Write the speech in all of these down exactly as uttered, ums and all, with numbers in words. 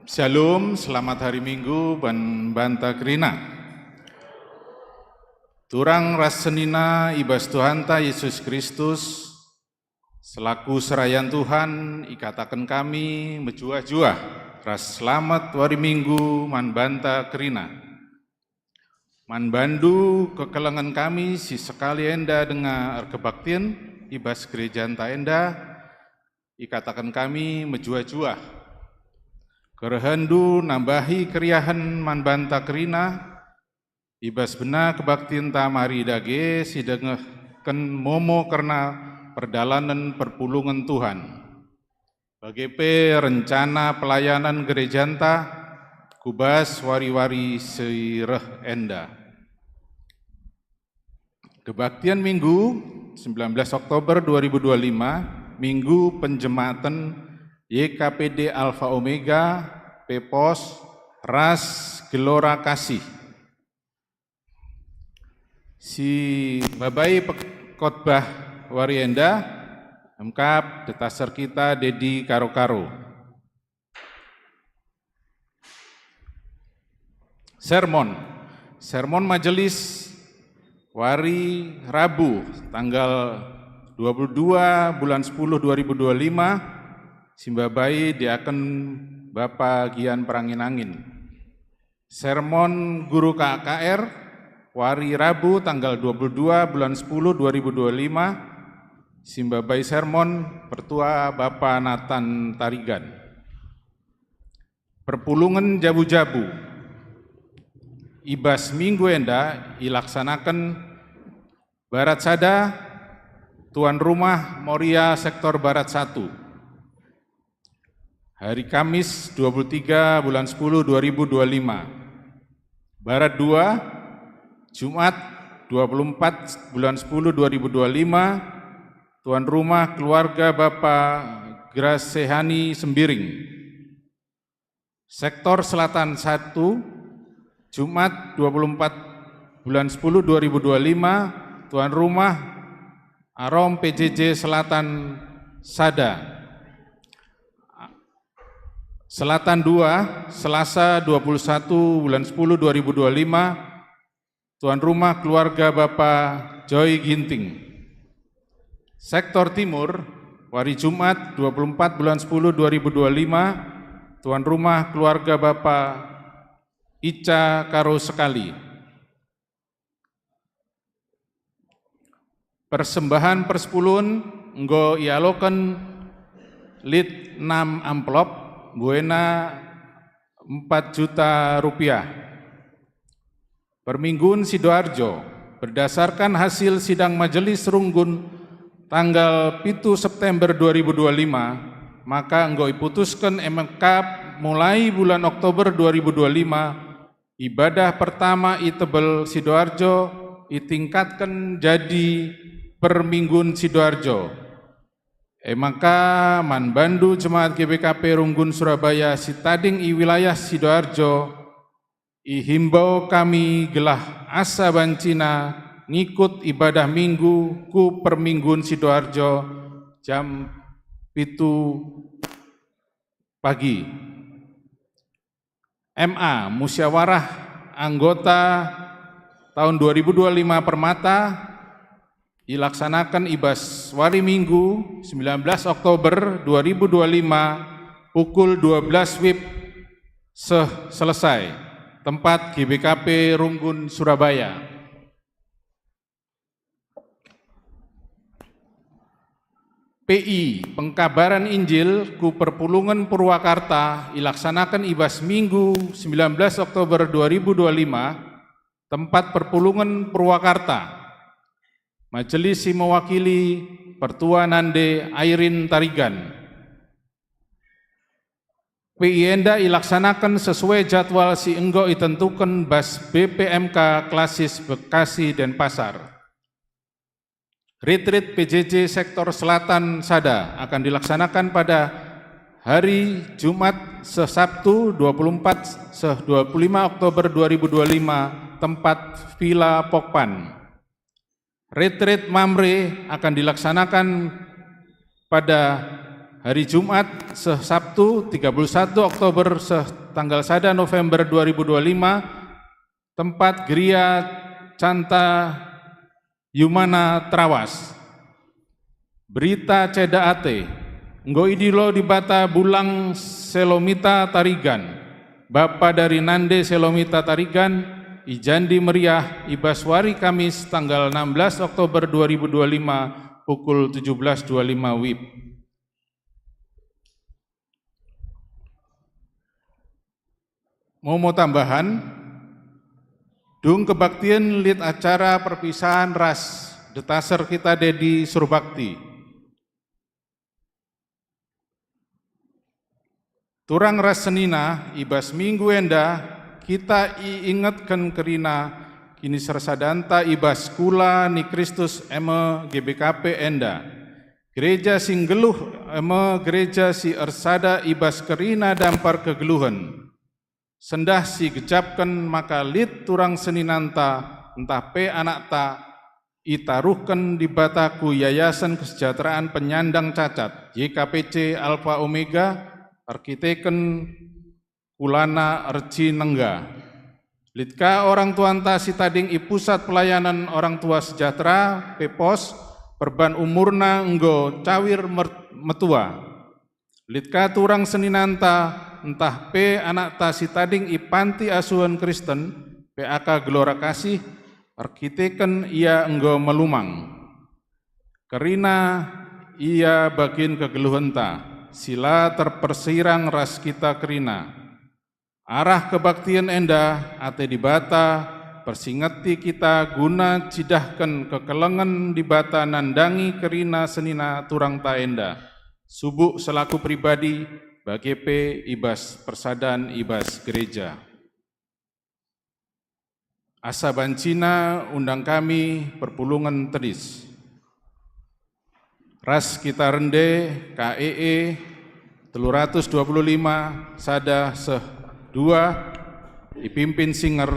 Shalom, selamat hari Minggu man banta kerina. Turang ras senina i bas Tuhanta Yesus Kristus, selaku serayan Tuhan, ikataken kami mejuah-juah ras selamat wari Minggu man banta kerina. Man bandu kekelengen kami si sekali enda denga erkebaktin i bas gerejanta enda, ikataken kami mejuah-juah. Kerehenndu nambahi keriahen man banta kerina, i bas bena kebaktinta mari dage si dengehken momo kerna perdalanen perpulungen Tuhan. Bage pe rencana pelayanan gerejanta ku bas wari-wari si reh enda. Kebaktian Minggu, sembilan belas Oktober dua ribu dua lima, Minggu Penjematen Y K P D Alfa Omega, Pepos, ras Gelora Kasih. Si babai pek-, khotbah wari enda, emkap detaser kita Dedi Karo-Karo. Sermon. Sermon majelis wari Rabu tanggal dua puluh dua bulan sepuluh dua ribu dua lima, si mbabai diaken Bapa Gian Perangin-angin. Sermon Guru K K R, wari Rabu tanggal dua puluh dua bulan sepuluh dua ribu dua lima, si mbabai sermon Pertua Bapa Nathan Tarigan. Perpulungen jabu-jabu. I bas minggu enda ilaksanaken Barat sada, tuan rumah Moria sektor Barat satu. Hari Kamis, dua puluh tiga bulan sepuluh dua ribu dua lima. Barat dua, Jumat, dua puluh empat bulan sepuluh dua ribu dua lima, tuan rumah keluarga Bapa Grasehani Sembiring. Sektor Selatan satu, Jumat, dua puluh empat bulan sepuluh dua ribu dua lima, tuan rumah Arom P J J Selatan sada. Selatan dua, Selasa, dua puluh satu bulan sepuluh dua ribu dua lima, tuan rumah keluarga Bapa Joy Ginting. Sektor Timur, wari Jumat, dua puluh empat bulan sepuluh dua ribu dua lima, tuan rumah keluarga Bapa Ica Karo Sekali. Persembahan persepulun enggo ialoken lit enam amplop, buena empat juta rupiah. Perminggun Sidoarjo, berdasarkan hasil sidang Majelis Runggun tanggal pitu September dua ribu dua lima, maka enggo iputusken emkap mulai bulan Oktober dua ribu dua lima, ibadah pertama i Tebel Sidoarjo itingkatken jadi Perminggun Sidoarjo. E maka man bandu jemaat G B K P Runggun Surabaya si tading i wilayah Sidoarjo, ihimbau kami gelah asa bancina ngikut ibadah Minggu ku Perminggun Sidoarjo jam pitu pagi. M A, musyawarah anggota tahun dua ribu dua lima Permata, ilaksanaken i bas wari Minggu, sembilan belas Oktober dua ribu dua lima, pukul dua belas wib seh selesai, tempat G B K P Runggun, Surabaya. P I, pengkabaran Injil ku Perpulungen Purwakarta ilaksanaken i bas Minggu, sembilan belas Oktober dua ribu dua lima, tempat Perpulungen Purwakarta. Majelis si mewakili Pertua Nande Airin Tarigan. P I enda ilaksanaken sesuai jadwal si enggo itentuken bas B P M K Klasis Bekasi Denpasar. Retreat P J J Sektor Selatan sada akan dilaksanakan pada hari Jumat seh Sabtu dua puluh empat seh dua puluh lima Oktober dua ribu dua lima, tempat Villa Pokpan. Retreat Mamre akan dilaksanakan pada Hari Jumat seh Sabtu, tiga puluh satu Oktober seh tanggal sada November dua ribu dua lima, tempat Geria Canta Yumana Trawas. Berita ceda ate. Enggo idilo Dibata bulang Selomita Tarigan, bapa dari nande Selomita Tarigan, i Jandi Meriah i bas wari Kamis tanggal enam belas Oktober dua ribu dua lima pukul tujuh belas dua lima wib. Momo tambahan, dung kebaktin lit acara perpisahan ras detaser kita Dedi Surbakti. Turang ras senina, i bas minggu enda kita iingetken kerina kinisersadanta i bas kula ni Kristus e me G B K P enda. Gereja si nggeluh e me gereja si ersada i bas kerina dampar kegeluhen. Sendah si gejapken maka lit turang seninanta ntah pe anakta itaruhken Dibata ku Yayasen Kesejahteraan Penyandang Cacat, Y K P C Alfa Omega, erkiteken kulana ercinengga. Lit ka orang tuanta si tading i Pusat Pelayanan Orang Tua Sejahtera, Pepos, perban umurna enggo cawir mer-, metua. Lit ka turang seninanta, ntah pe anakta si tading i Panti Asuhen Kristen, P A K Gelora Kasih, erkiteken ia enggo melumang. Kerina ia bagin kegeluhenta, si la terpersirang ras kita kerina. Arah kebaktin enda, ate Dibata persingeti kita guna cidahken kekelengen Dibata nandangi kerina senina turangta enda, subuk selaku pribadi, bage pe i bas persadan i bas gereja. Asa bancina undang kami perpulungen tedis. Ras kita rende K E E telu ratus dua puluh lima sada seh dua, ipimpin singer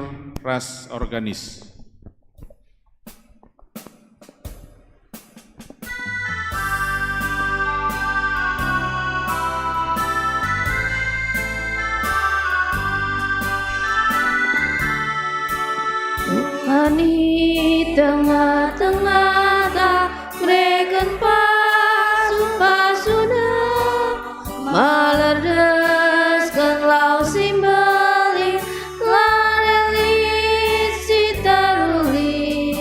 ras organis. Tuhan i tengah-tengahta, mereken pasu-pasuNa, malerdesken lau si mbelin, la lit si teruli.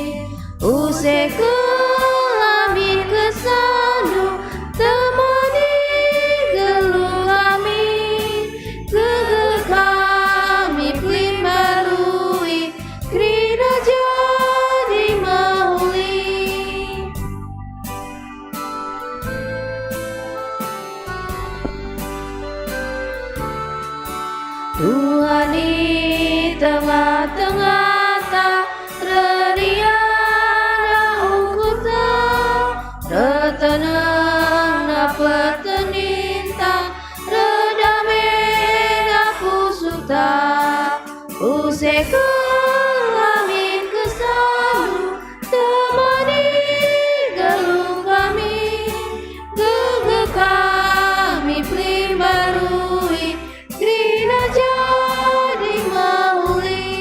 Use kami kesandu, temani geluh kami, gegeh kami pelimbarui, kerina jadi mehuli. Tuhan i tengah-tengahta, reriana ukurta, retenengna perteninta, redamena pusuhta. Use kami kesandu, temani geluh kami, gegeh kami pelimbarui, kerina jadi mehuli.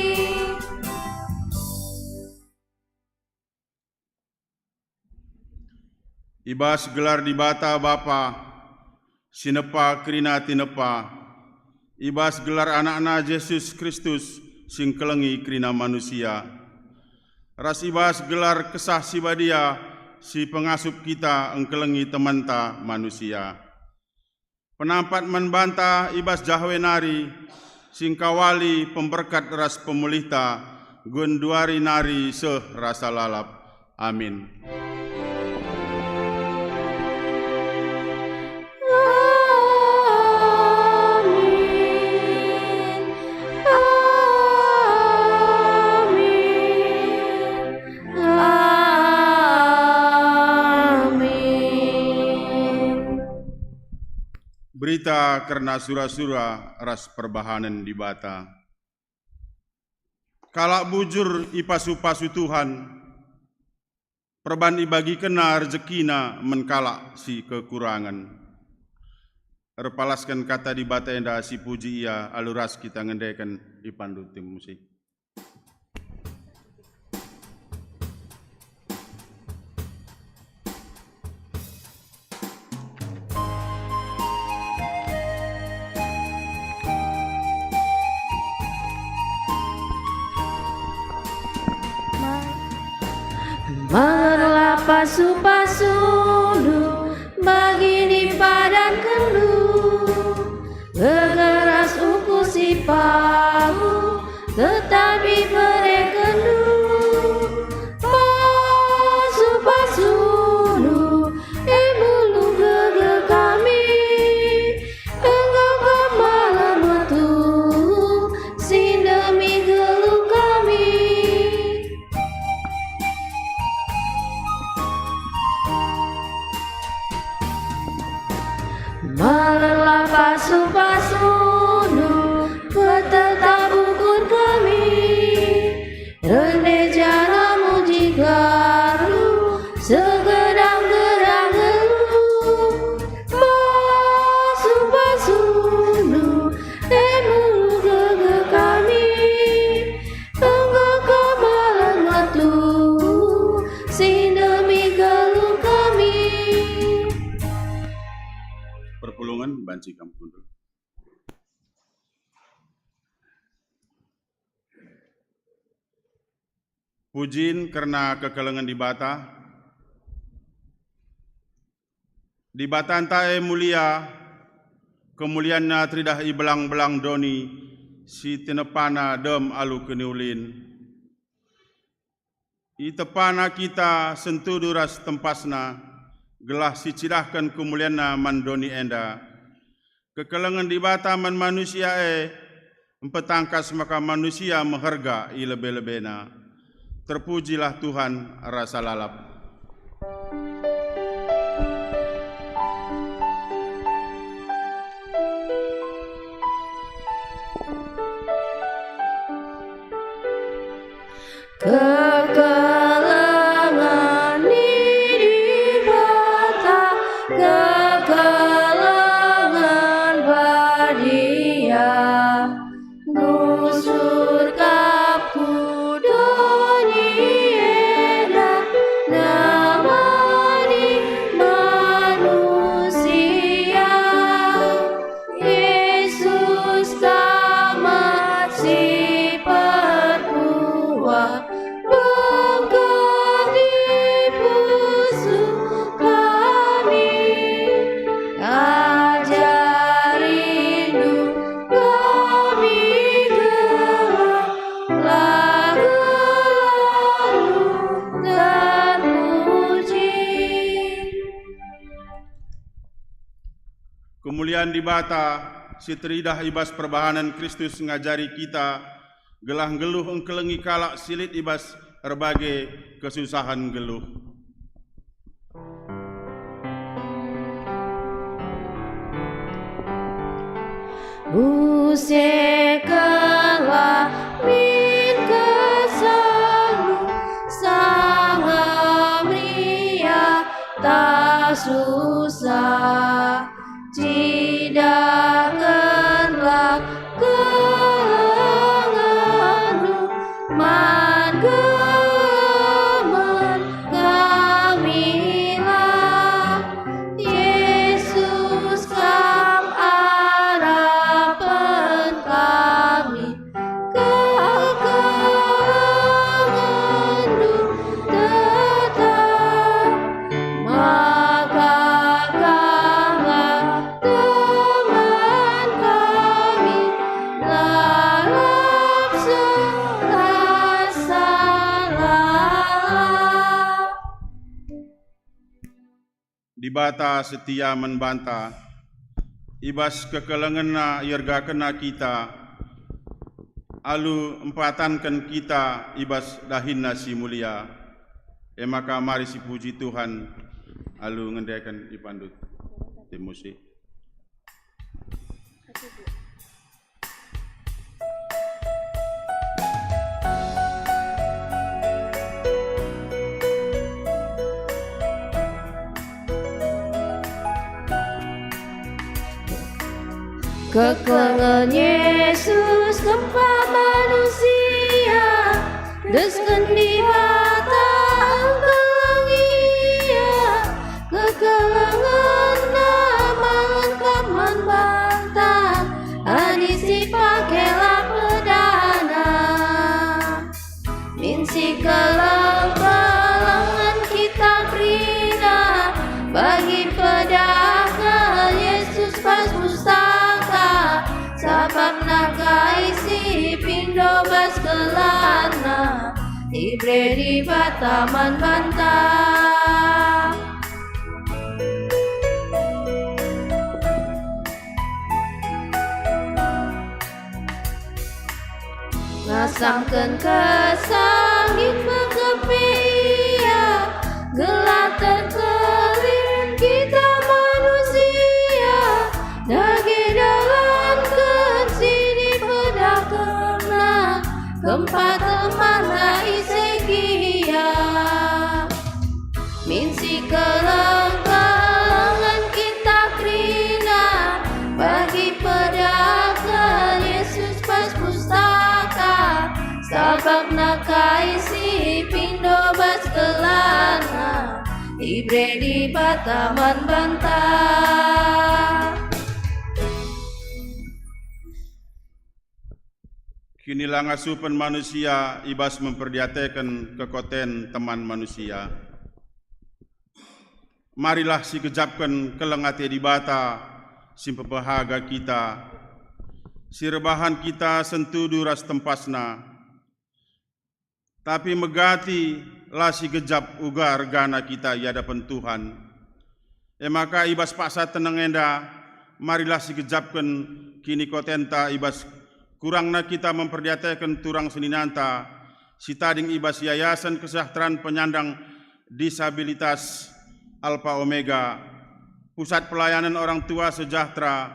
I bas gelar Dibata Bapa, si nepa kerina tinepa, i bas gelar AnakNa Jesus Kristus, si ngkelengi kerina manusia, ras i bas gelar Kesah Si Badia, si pengasup kita engkelengi temanta manusia. Penampat man banta i bas Jahwe nari, si ngkawali pemberkat ras pemulihta, genduari nari seh rasa lalap. Amin. Amin. Amin. Amin. Berita kerna sura-sura ras perbahanen Dibata. Kalak bujur ipasu-pasu Tuhan, perban ibagikenNa rejekina man kalak si kekurangen. erpalasken kata Dibata enda sipuji ia alu ras kita ngendeken i pandu tim musik. Merlah pasu-pasundu, bagi dipadankendu. Gegeras ukur si pahu, tetap iberekenndu. Pasu-pasundu, e mulu geger kami. Enggo kemalen metu, si ndemi geluh kami. Merlah pasu-pasundu, petetap ukur kami. Rende janah muji gelarNdu, segedang-gedang geluh. Pasu-pasundu, e mulu geger kami. Enggo kemalen metu, si ndemi geluh kami. Perpulungen banci kam kundul. Pujin kerna kekelengen Dibata. Dibatanta e mulia, kemulianNa teridah i belang-belang doni si tinepana dem alu kiniulin. Itepana kita sentudu ras tempasNa, gelah sicidahken kemulianNa man doni enda. Kekelengen Dibata man manusia e mpetangkas maka manusia meherga i lebe-lebeNa. Terpujilah Tuhan rasa lalap. Kekelengen ni Dibata, kekelengen badia, nusur kap ku doni enda, nemani manusia. Yesus, Kam me si perkuah bengket i pusuh kami. AjariNdu kami gelah, la gelarNdu terpuji. Kemulian Dibata si teridah i bas perbahanen Kristus ngajari kita gelah nggeluh engkelengi kalak si lit i bas erbage kesusahen nggeluh. Use kelamin kesahNdu, sanga meriah tah susah, cidahkenlah kekelengenNdu man gemen kami lah. Yesus, Kam arapen kami, kekelengenNdu tetap, maka Kamlah teman kami, lalap serasa lalap. Dibata setia man banta, i bas kekelengenNa iergakenNa kita, alu mpatanken kita i bas dahinNa si mulia. E maka mari sipuji Tuhan alu ngendeken i pandu tim musik. Kekelengen Yesus kempak manusia, desken Dibata engkeleng Ia. KekelengenNa malem kap man banta, adi sipake la pedana. Min sikeleng-kelengen kita kerina, bagi pedahken Yesus bas pustaka, sabap nakai si pindo bas gelarNa, ibere Dibata man banta. Ngasamken kesah nggit mekepe Ia, gelah terkelin kita manusia, dage dalanken si ipedahkenNa, kempak temanta ise gia. Min sikeleng-kelengen kita kerina, bagi pedahken Yesus bas pustaka, sabap nakai si pindo bas gelarNa, ibere Dibata man banta. Kinilangasupen manusia i bas memperdiateken kekoten teman manusia. Marilah sigejapken keleng ate Dibata si mpepehaga kita, si erbahan kita sentudu ras tempasNa, tapi megati la sigejap uga ergana kita i adapen Tuhan. E maka i bas paksa teneng enda, marilah sigejapken kinikotenta i bas kurangna kita memperdiateken turang seninanta si tading i bas Yayasan Kesejahteraan Penyandang Disabilitas Alfa Omega, Pusat Pelayanan Orang Tua Sejahtera,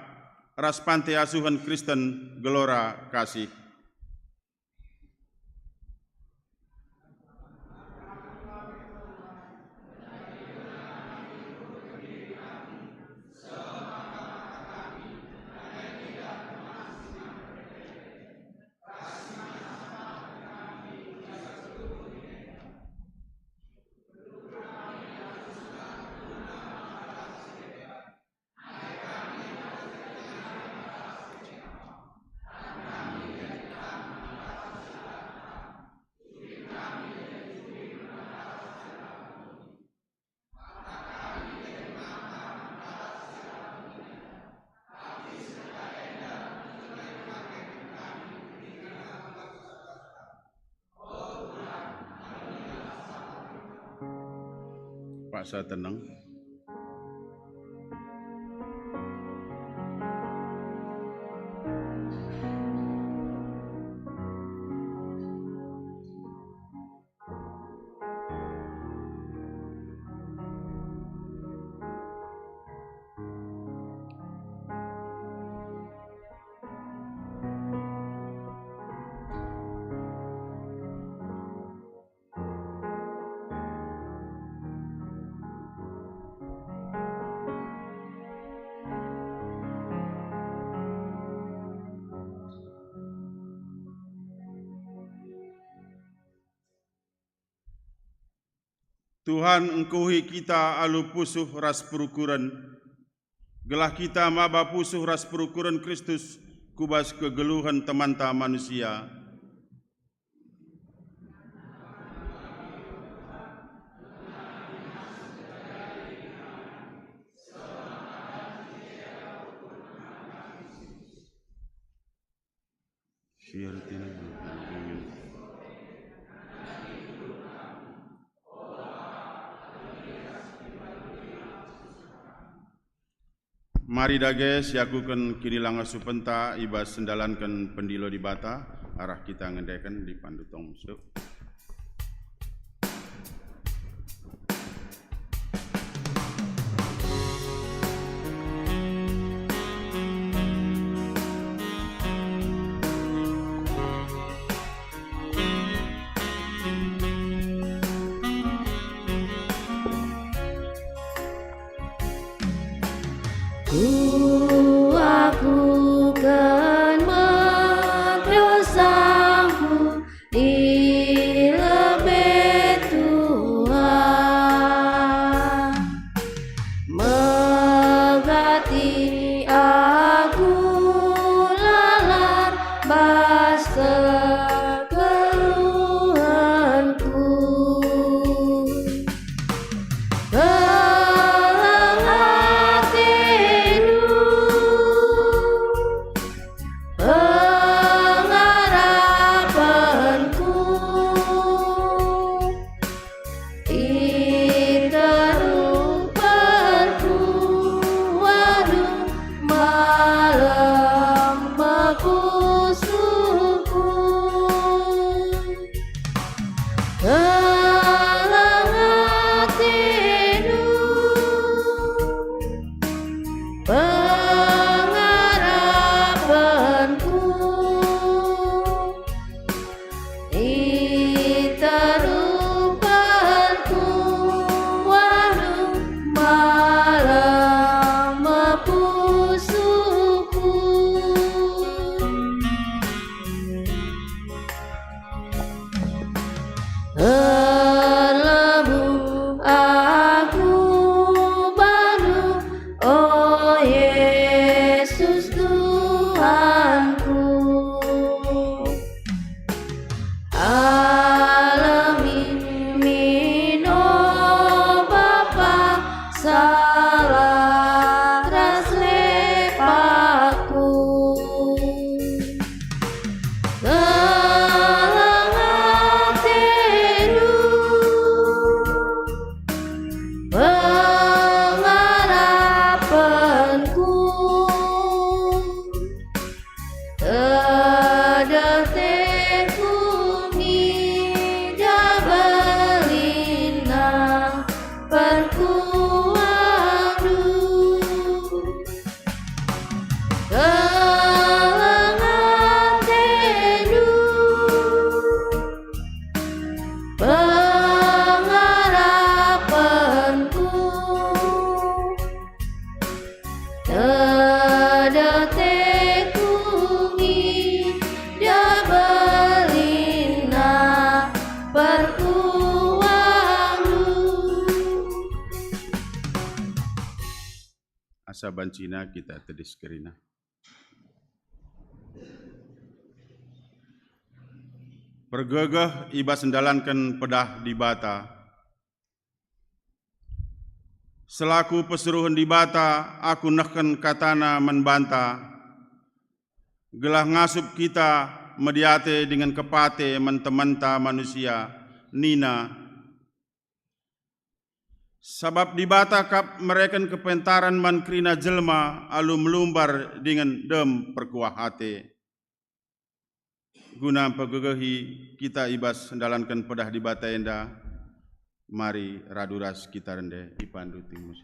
ras Panti Asuhen Kristen Gelora Kasih. Paksa teneng. Tuhan engkuhi kita alu pusuh ras perukuren, gelah kita maba pusuh ras perukuren Kristus ku bas kegeluhen temanta manusia. Mari dage siakuken kinilangasupenta i bas sendalanken pendilo Dibata, arah kita ngendeken dipandu tong mesuk. Ku aku Salah ras lepakku. Keleng atendu, pengarapenku. Tedeh teku ngidah belinna perkuangndu. Keleng atendu, pengarapenku. Tedeh teku ngidah belinna perkuangndu. Asa bancina kita tedis kerina. Pergegeh i bas ndalanken pedah Dibata. Selaku persuruhen Dibata, aku nehken kataNa man banta, gelah ngasup kita mediate dingen kepate man temanta manusia, nina, sabap Dibata kap mereken kepentaren man kerina jelma alu melumbar dingen dem perkuah ate. Guna mpegegehi kita i bas ndalanken pedah Dibata enda, mari radu ras kita rende ipandu Timotius.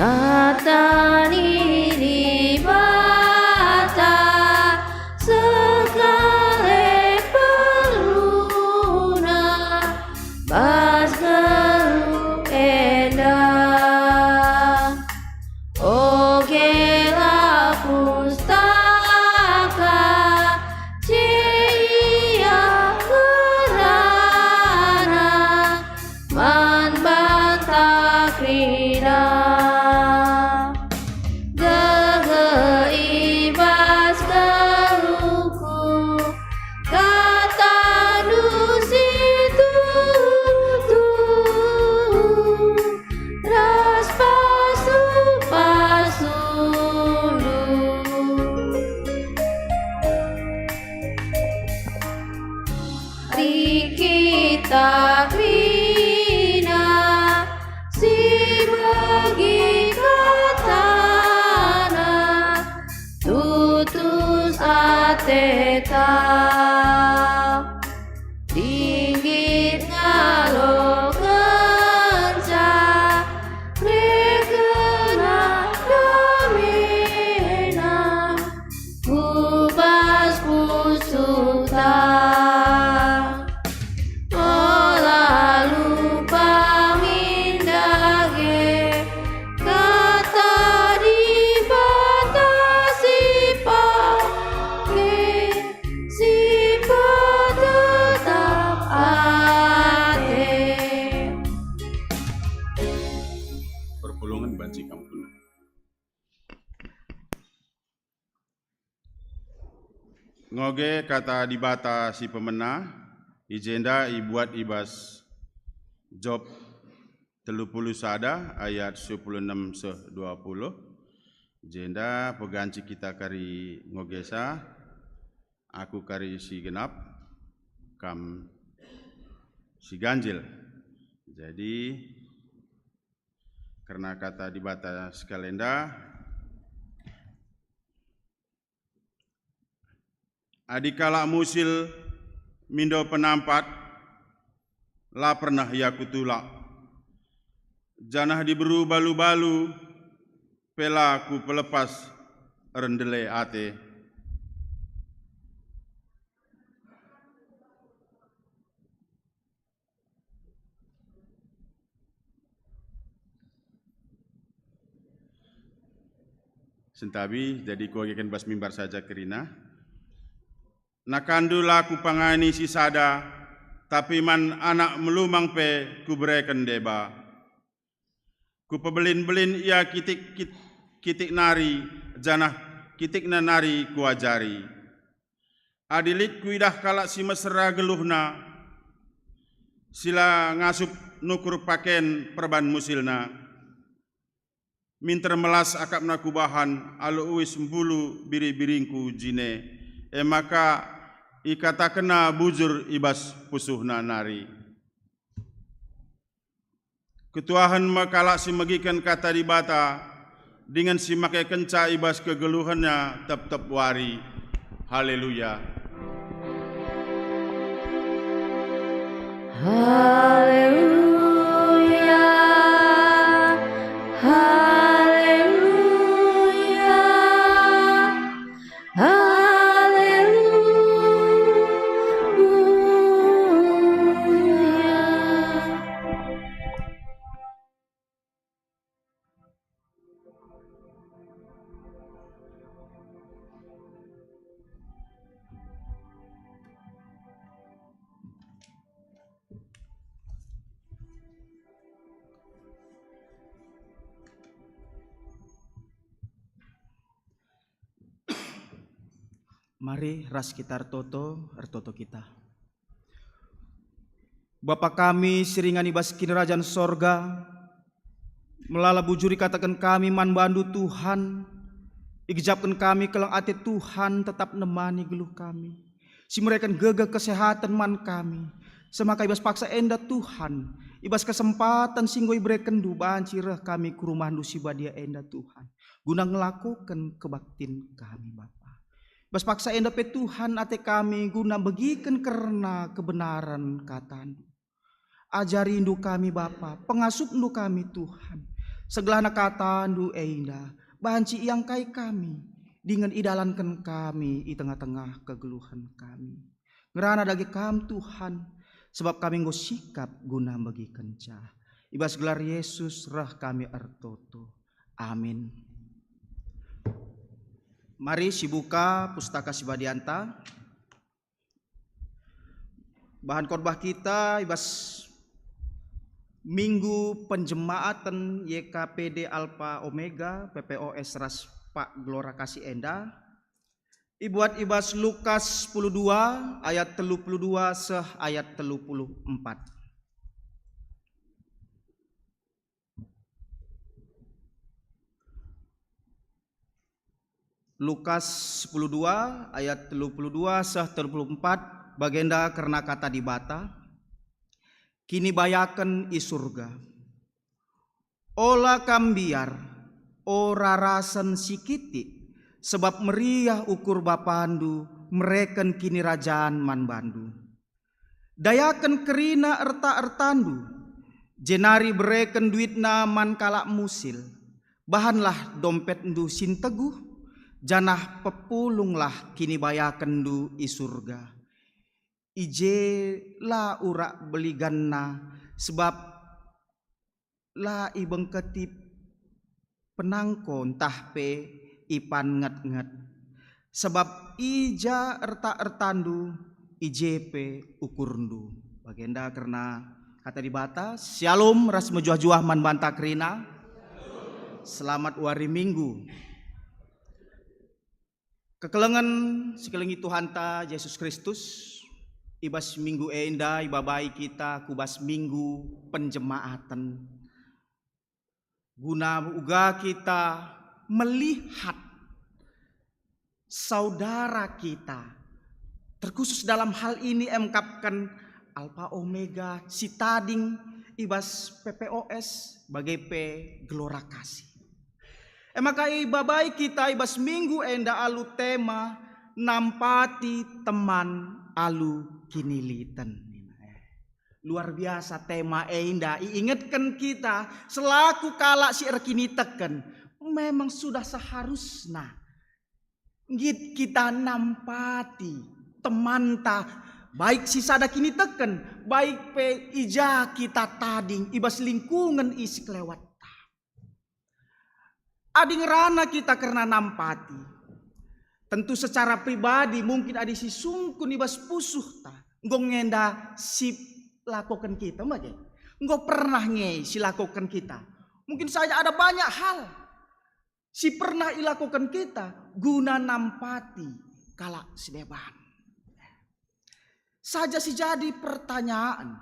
Kata ni Dibata sekale perluna bas geluh enda. Oge la pustaka si ia ngerana man banta kerina. Gehe i bas geluhku, katandu si tuhu-tuhu, ras pasu-pasundu. Adi kita kerina si begi katana, tutus ateta, dinggit ngalokenca, rehkenna damena ku bas pusuhta. Ola lupa min dage kata Dibata si pake, si petetap ate. Perpulungen banci kam tuna. Ngoge kata Dibata si pemena, i jenda ibuat i bas Job telu puluh sada ayat sepuluh enem seh dua puluh. Jenda peganci kita kari ngogesa, aku kari si genap, kam si ganjil. Jadi, kerna kata Dibata sekalenda, adi kalak musil mindo penampat, la pernah ia kutulak, janah diberu balu-balu pe la kupelepas erndele ate. Sentabi, jadi kuageken bas mimbar saja kerina. Nakanndu la kupangani si sada, tapi man anak melumang pe kubereken deba. Kupebelin-belin ia kitik, kit-, kitik nari, janah kitikna nari kuajari. Adi lit kuidah kalak si mesera geluhna, si la ngasup nukur paken perban musilna, minter melas akapna kubahan alu uis mbulu biri-biringku jine, e maka ikatakenna bujur i bas pusuhna nari. Ketuahen me kalak si megiken kata Dibata, dingen si makekenca i bas kegeluhenna tep-tep wari. Haleluya! Haleluya, haleluya, haleluya. Mari ras kita ertoto, ertoto kita. Bapa kami si ringan i bas Kinirajan Sorga, melala bujur ikataken kami man bandu, Tuhan. Igejapken kami keleng ate, Tuhan, tetap nemani geluh kami, si mereken gegeh kesehaten man kami. Semaka i bas paksa enda, Tuhan, i bas kesempaten si enggo iberekenndu banci reh kami ku rumahndu si badia enda, Tuhan, guna ngelakoken kebaktin kami, Bapa. Bas paksa enda pe, Tuhan, ate kami guna megiken kerna kebenaren kataNdu. Ajarindu kami, Bapa, pengasupNdu kami, Tuhan. Segelahna kataNdu enda banci iangkai kami, dingen idalanken kami i tengah-tengah kegeluhen kami. Ngerana dage Kam, Tuhan, sebab kami enggo sikap guna megikenca. I bas gelar Yesus reh kami ertoto. Amin. Mari sibuka Pustaka Si Badianta. Bahan khotbah kita i bas Minggu Penjemaaten Y K P D Alpha Omega, P P O S ras Pak Gelora Kasih enda. Ibuat i bas Lukas sepuluh dua ayat telu puluh dua seh ayat telu puluh empat. Lukas sepuluh dua ayat telu puluh dua seh telu puluh empat, bagenda kerna kata Dibata, kinibayaken i Surga. Ola kam mbiar, o rarasen si kitik, sebab meriah ukur Bapandu mereken kinirajan man bandu. Dayaken kerina erta-ertandu, jenari bereken duitna man kalak musil. Bahanlah dompetndu si nteguh, janah pepulunglah kinibayakenndu i Surga. I je la urak beliganna, sebab la ibengketi penangko ntah pe ipan nget-nget. Sebab i ja erta-ertandu, i je pe ukurndu. Bagenda kerna kata Dibata. Syalom ras mejuah-juah man banta kerina. Selamat wari Minggu. Kekelengen si kelengi Tuhanta Jesus Kristus, i bas minggu enda ibabai kita ku bas minggu penjemaaten, guna uga kita melihat saudara kita, terkhusus dalam hal ini emkapken Alpha Omega si tading i bas P P O S bage pe Gelora Kasih. E maka ibabai kita i bas minggu enda alu tema nampati teman alu kiniliten. Luar biasa tema enda iingetken kita selaku kalak si erkiniteken, memang sudah seharusna nggit kita nampati temanta, baik si sada kiniteken, baik pe i ja kita tading i bas lingkungen i sekelewatta. Adi ngerana kita kerna nampati, tentu secara pribadi mungkin adi sisungkun i bas pusuhta, Enggo nge enda silakoken kita, bage? Enggo pernah nge silakoken kita? Mungkin saja ada banyak hal si pernah ilakoken kita guna nampati kalak si deban. Saja si jadi pertanyaan,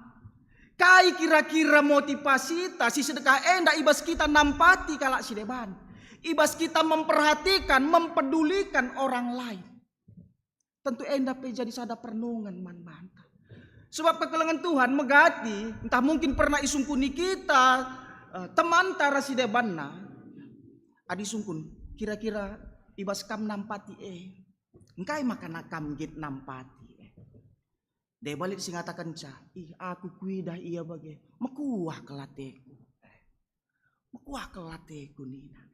kai kira-kira motivasita si sedekah enda i bas kita nampati kalak si deban, i bas kita memperhatikan, mempedulikan orang lain? Tentu enda pe jadi sada perenungen man banta. Sebab kekelengen Tuhan megati, ntah mungkin pernah isungkuni kita, eh, temanta ras si debanna. Adi sungkun, kira-kira i bas kam nampati e, engkai maka na kam nggit nampati e? Deba lit si ngatakenca, "Ih, aku kuidah ia bage, mekuah kal ateku." Mekuah kal ateku nina.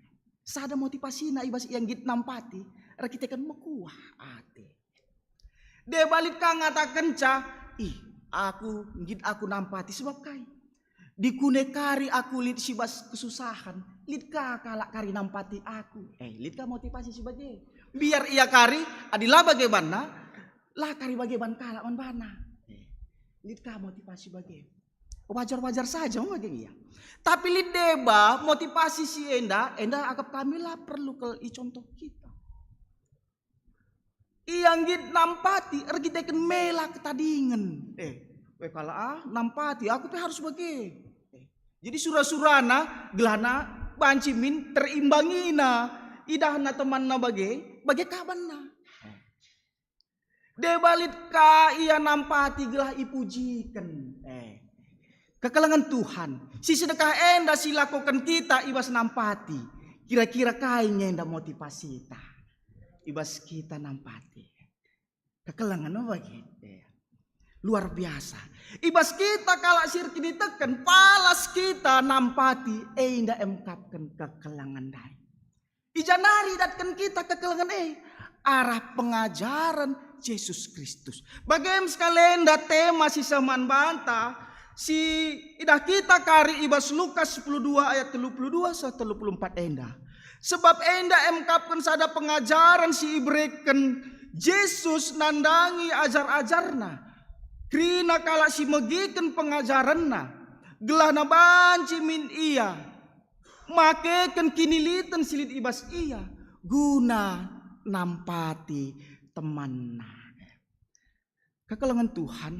Sada motivasina i bas ia nggit nampati, erkiteken mekuah ate. Deba lit ka ngatakenca, "Ih, aku nggit aku nampati sebab kai? Dikune kari aku lit si bas kesusahan, lit ka kalak kari nampati aku." Eh, lit ka motivasi si bage. Biar ia kari, adi la bage banna, la kari bage ban kalak man bana. Eh, lit ka motivasi bage. Wajar-wajar saja bage ia. Tapi lit deba motivasi si enda, enda akap kami la perlu kal icontoh kita. Ia nggit nampati erkiteken mela ketadingen. Eh, we kalak ah, nampati, aku pe harus bage. Eh, jadi sura-surana gelahna banci min terimbangina. Idahna temanna bage, bage ka banna. Deba lit ka ia nampati gelah ipujiken. Eh, kekelengen Tuhan, si sedekah enda si lakoken kita i bas nampati. Kira-kira kai nge enda motivasita i bas kita nampati? Kekelengen bage. Eh, luar biasa. I bas kita kalak si erkiniteken, palas kita nampati enda emkapken kekelengen ndai. I ja nari idatken kita kekelengen e? Arah pengajaren Jesus Kristus. Bage me sekalenda tema si seh man banta, si idah kita kari i bas Lukas sepuluh dua ayat telu puluh dua seh telu puluh empat enda. Sebab enda emkapken sada pengajaren si ibereken Jesus nandangi ajar-ajarNa. Kerina kalak si megiken pengajarenNa, gelahna banci min ia makeken kiniliten si lit i bas ia guna nampati temanna. Kekelengen Tuhan,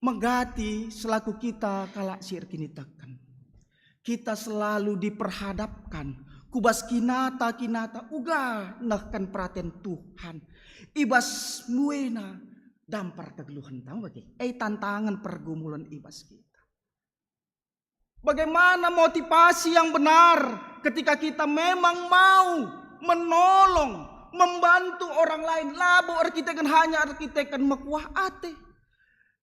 megati selaku kita kalak si erkiniteken. Kita selalu diperhadapkan ku bas kinata-kinata uga nehken peraten Tuhan. I bas mbuena dampar kegeluhenta bage. E tantangen pergumulen i bas kita. Bagaimana motivasi yang benar ketika kita memang mau menolong, membantu orang lain, labo erkiteken hanya erkiteken mekuah ate,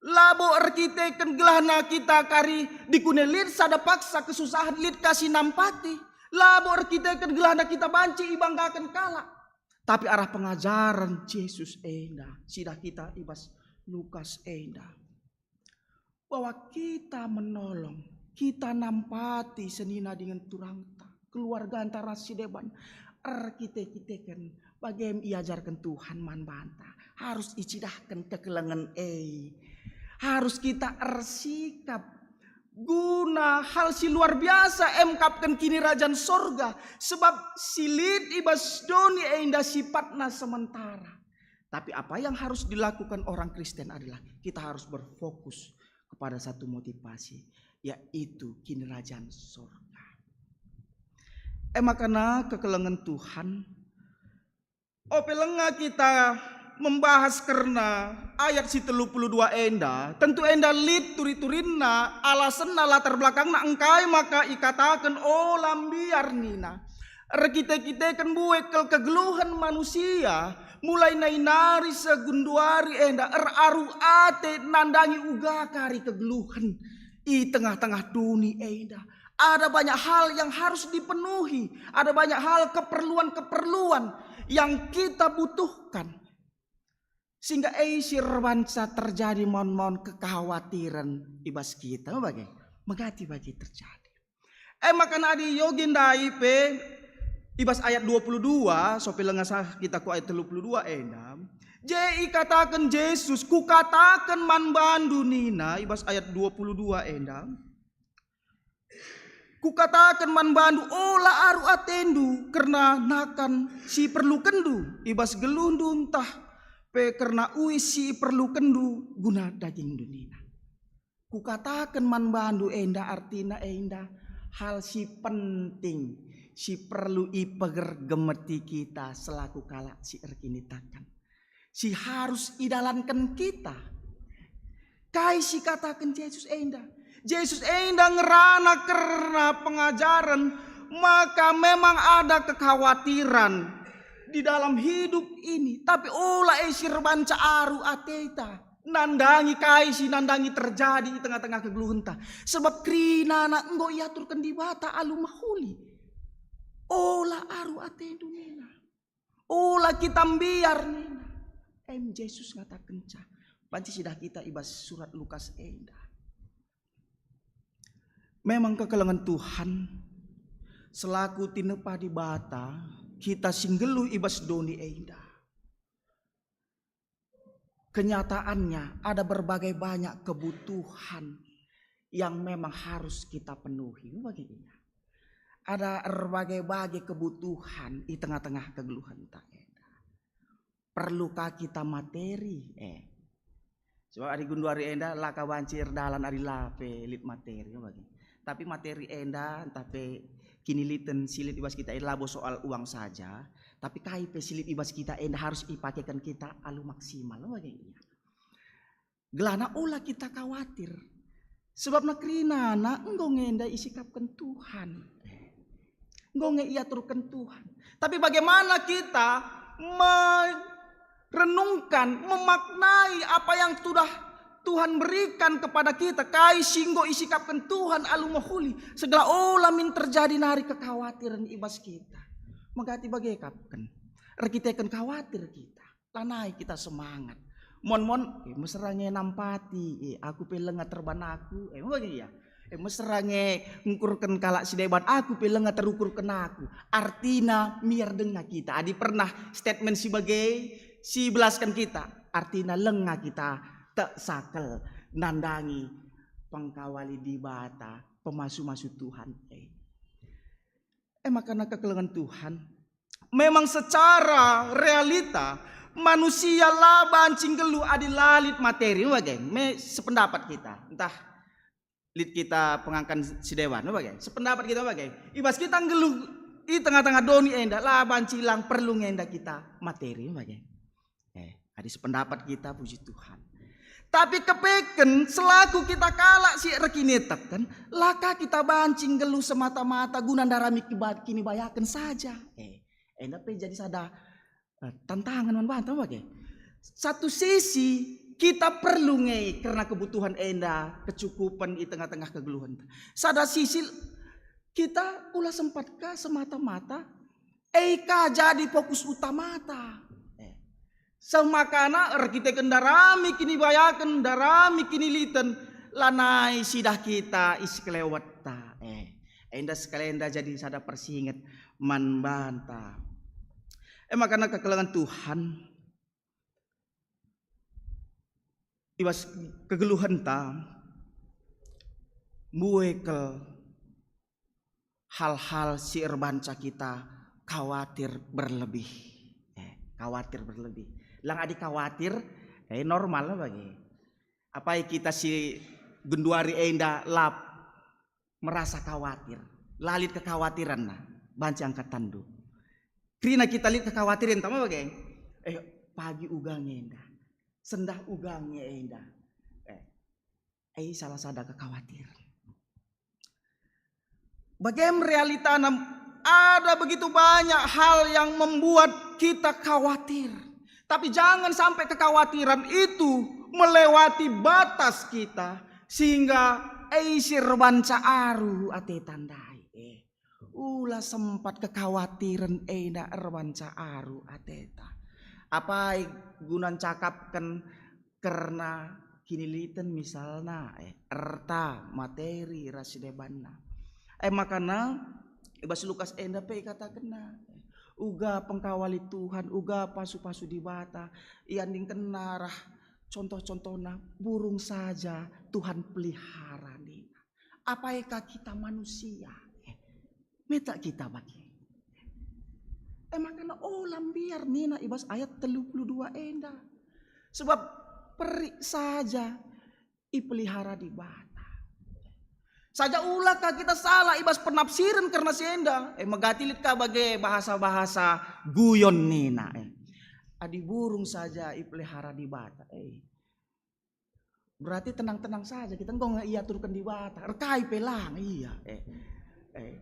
labo erkiteken gelahna kita kari dikune lit sada paksa kesusahan, lit ka si nampati, labo erkiteken gelahna kita banci ibanggaken kalak, tapi arah pengajaren Jesus enda, sidah kita i bas Lukas enda. Bahwa kita menolong, kita nampati senina dingen turangta, keluarganta ras si deban, erkite-kiteken bage me iajarken Tuhan man banta. Harus icidahken kekelengen e. Harus kita ersikap guna hal si luar biasa emkapken Kinirajan Sorga, sebab si lit i bas doni enda sipatna sementara. Tapi apa yang harus dilakukan orang Kristen adalah kita harus berfokus kepada satu motivasi, yaitu Kinirajan Sorga. E makana kekelengen Tuhan, ope langa kita membahas kerna ayat si telu puluh dua enda, tentu enda lit turi-turinna, alasenna, latar belakangna engkai maka ikataken ola mbiar nina. Erkite-kiteken mbue kal kegeluhen manusia, mulai nai nari seh genduari enda eraru ate nandangi uga kari kegeluhen i tengah-tengah doni enda. Ada banyak hal yang harus dipenuhi, ada banyak hal keperluan-keperluan yang kita butuhkan. Sehingga e si erbanca terjadi maun-maun kekhawatiren i bas kita, bage? Megati bagi terjadi. E maka adi iogi ndai pe i bas ayat dua puluh dua, sope langa seh kita ku ayat telu puluh dua enda, Je ikataken Jesus, "Kukataken man bandu," nina i bas ayat dua puluh dua enda, "Kukataken man bandu, ola aru atendu kerna nakan si iperlukenndu i bas geluhndu ntah pe kerna uis si iperlukenndu guna dagingndu," nina. Kukataken man bandu enda, artina enda hal si penting, si perlu ipegergemeti kita selaku kalak si erkiniteken, si harus idalanken kita. Kai si kataken Jesus enda? Jesus enda ngerana kerna pengajaren, maka memang ada kekhawatiran di dalam hidup ini, tapi ola e si erbanca aru ateta nandangi kai si nandangi terjadi i tengah-tengah kegeluhenta. Sebab kerinana enggo iaturken Dibata alu mehuli. Ola aru atendu nina. Ola kita mbiar nina. Em Jesus ngatakenca. Banci sidah kita i bas surat Lukas enda. Memang kekelengen Tuhan, selaku tinepa Dibata, kita si nggeluh i bas doni enda. Kenyataannya ada berbagai banyak kebutuhan yang memang harus kita penuhi. Bagi ia. Ada erbagai-bagai kebutuhan i tengah-tengah kegeluhenta enda. Perlukah kita materi? Eh. Sebab adi genduari enda la ka banci erdalan adi la pe lit materi, bagi. Tapi materi enda ntah pe kiniliten si lit i bas kita enda labo soal uang saja, tapi kai pe si lit i bas kita enda harus ipakeken kita alu maksimal, bagi. Gelahna ola kita khawatir. Sebab kerinana enggo nge enda isikapken Tuhan. Enggo nge iaturken Tuhan. Tapi bagaimana kita merenungkan, memaknai apa yang sudah Tuhan berikan kepada kita, kai si enggo isikapken Tuhan alu mehuli, segala ola min terjadi nari kekhawatiren i bas kita. Megati bage kapken, erkiteken khawatir kita. Lanai kita semangat. Mon-mon, eh, mesera nge nampati, eh, aku pe lenga terban aku, eh, bage ia. Eh, mesera nge ngukurken kalak si deban, aku pe lenga terukurken aku. Artina miar denga kita. Adi pernah statement si bage, si belasken kita, artina lenga kita tek sakel nandangi pengkawali Dibata, pemasu-masu Tuhan. Eh. E maka kekelengen Tuhan. Memang secara realita manusia la banci nggeluh adi la lit materi, bage. Me sependapat kita. Ntah lit kita pengangkan si deban, bage. Sependapat kita, bage. I bas kita nggeluh i tengah-tengah doni enda, la banci lang perlu nge enda kita materi, bage. Eh, adi sependapat kita, puji Tuhan. Tapi kepeken selaku kita kalak si erkiniteken, la ka kita banci nggeluh semata-mata guna ndarami kiba-, kinibayaken saja. Eh, enda pe jadi sada, eh, tantangan man banta, bage. Satu sisi kita perlu nge kerna kebutuhan enda, kecukupen i tengah-tengah kegeluhen. Sada sisi kita ula sempat ka semata-mata e ka jadi fokus utamata. Eh. Semakana erkiteken ndarami kinibayaken, ndarami kiniliten, lanai sidah kita i sekelewetta. Eh. Enda sekalenda jadi sada persinget man banta. E maka kekelengen Tuhan, i bas kegeluhenta, mbue kal hal-hal si erbanca kita khawatir berlebih. Eh, khawatir berlebih. Lang adi khawatir, eh, normal bage. Apai kita si genduari enda lap merasa khawatir, la lit kekhawatirenna, banci angkatandu. Kerina kita lit kekhawatiren, tama bage? Eh, pagi uga nge enda, sendah uga nge enda. Eh, eh, salah sada kekhawatiren. Bagem realitana, ada begitu banyak hal yang membuat kita khawatir. Tapi jangan sampai kekhawatiran itu melewati batas kita, sehingga e si erbanca aru ateta ndai. Eh, ula sempat kekhawatiran enda erbanca aru ateta. Apai guna ncakapken kerna kiniliten misalna, eh, erta, materi, ras si debanna. Eh, makana i bas Lukas enda pe ikatakenna, eh, Uga pengkawali Tuhan, uga pasu-pasu Dibata, iandingkenna arah contoh-contohna, burung saja Tuhan pelihara nina. Apai ka kita manusia? Eh, meta kita bage. E maka ola mbiar nina i bas ayat telu puluh dua enda. Sebab perik saja ipelihara Dibata. Saja ula ka kita salah i bas penafsiren kerna si enda. Eh, megati lit ka bage bahasa-bahasa guyon nina. Eh, adi burung saja ipelihara Dibata. Eh, berarti tenang-tenang saja kita, enggo nge iaturken Dibata. Erkai pe lang, iya. Eh, eh.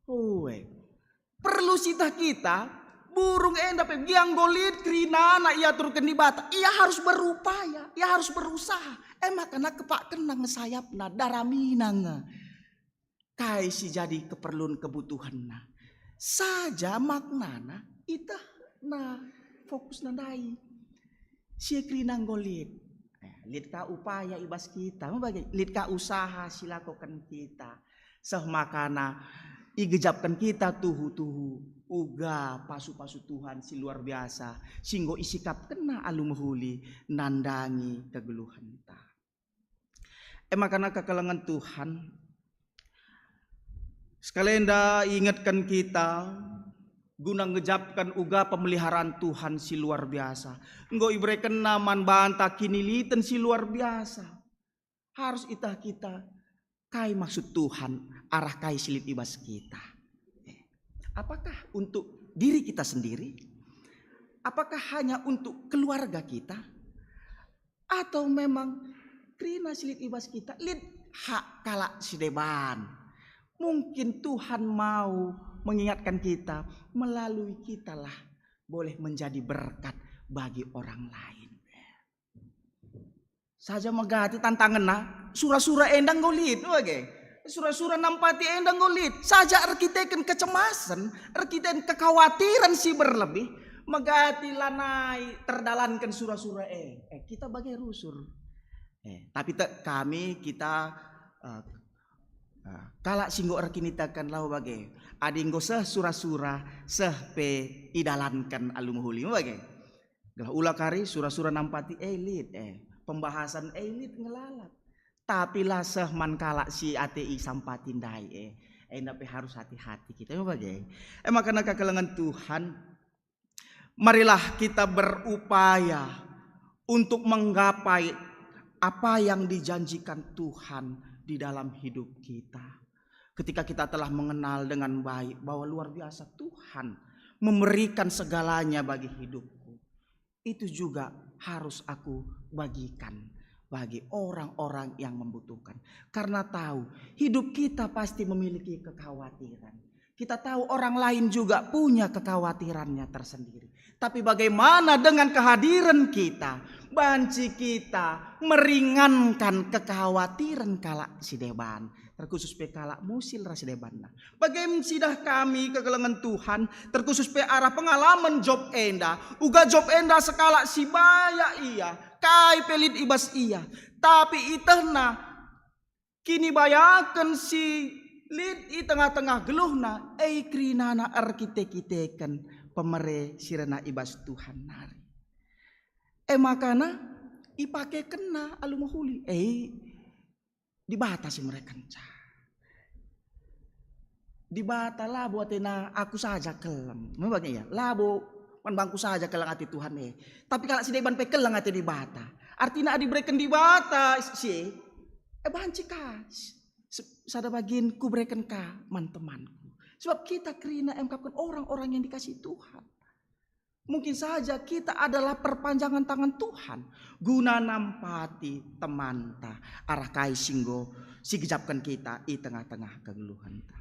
Ue. Perlu sitah kita, burung enda pe gia enggo lit kerinana iaturken Dibata. Ia harus berupaya, ia harus berusaha. E maka na kepakkenna nge sayapna, daramina nge kai si jadi keperlun kebutuhenna. Saja maknana itehna, fokusna ndai. Si kerina enggo lit. Eh, lit ka upaya i bas kita, me bage, lit ka usaha si lakoken kita. Seh makana igejapken kita tuhu-tuhu uga pasu-pasu Tuhan si luar biasa, si enggo isikapkenna alu mehuli nandangi kegeluhenta. E maka kekelengen Tuhan, sekalenda iingetken kita guna ngejapken uga pemeliharaan Tuhan si luar biasa. Enggo iberekenNa man banta kiniliten si luar biasa. Harus iteh kita kai maksud Tuhan, arah kai si lit i bas kita. Apakah untuk diri kita sendiri? Apakah hanya untuk keluarga kita? Atau memang kerina si lit i bas kita lit hak kalak si deban? Mungkin Tuhan mau mengingatkan kita, melalui kitalah boleh menjadi berkat bagi orang lain. Saja megati tantangenna, sura-sura enda enggo lit, bage. Sura-sura nampati enda enggo lit. Saja erkiteken kecemasen, erkiteken kekhawatiren si berlebih, megati lanai terdalanken sura-sura e. Eh, kita bage rusur. Eh, tapi tek kami, kita, eh, eh, kalak si enggo erkiniteken, lau bage. Adi enggo seh sura-sura, seh pe idalanken alu mehuli, bage. Gelah ula kari sura-sura nampati e lit, eh, pembahasan e lit nge lalap. Tapi la seh man kalak si ate isampati ndai, eh. Enda pe harus hati-hati kita, me bage. E maka kekelengen Tuhan, marilah kita berupaya untuk menggapai apa yang dijanjikan Tuhan di dalam hidup kita. Ketika kita telah mengenal dengan baik bahwa luar biasa Tuhan memberikan segalanya bagi hidupku, itu juga harus aku bagikan bagi orang-orang yang membutuhkan. Karena tahu hidup kita pasti memiliki kekhawatiran. Kita tahu orang lain juga punya kekhawatirannya tersendiri. Tapi bagaimana dengan kehadiran kita? Banci kita meringankan kekhawatiran kalak si deban, terkhusus pe kalak musil ras debanna. Bage me sidah kami kekelengen Tuhan, terkhusus pe arah pengalaman Job enda. Uga Job enda sekalak si bayak ia, kai pe lit i bas ia. Tapi itehna kinibayaken si lit i tengah-tengah geluhna, e kerinana erkite-kiteken pemere si rena i bas Tuhan nari. E makana ipakekenna alu mehuli, e Dibata si merekenca. Dibata labo atena aku saja keleng. Memang ia, labo man bangku saja keleng ate Tuhan e. Tapi kalak si deban pe keleng ate Dibata. Artina adi bereken Dibata si e, e banci ka. Se-, sada bagin kubereken ka man temanku. Sebab kita kerina emkapken orang-orang yang dikasihi Tuhan. Mungkin saja kita adalah perpanjangan tangan Tuhan guna nampati temanta arah kai si enggo sigejapken kita i tengah-tengah kegeluhenta.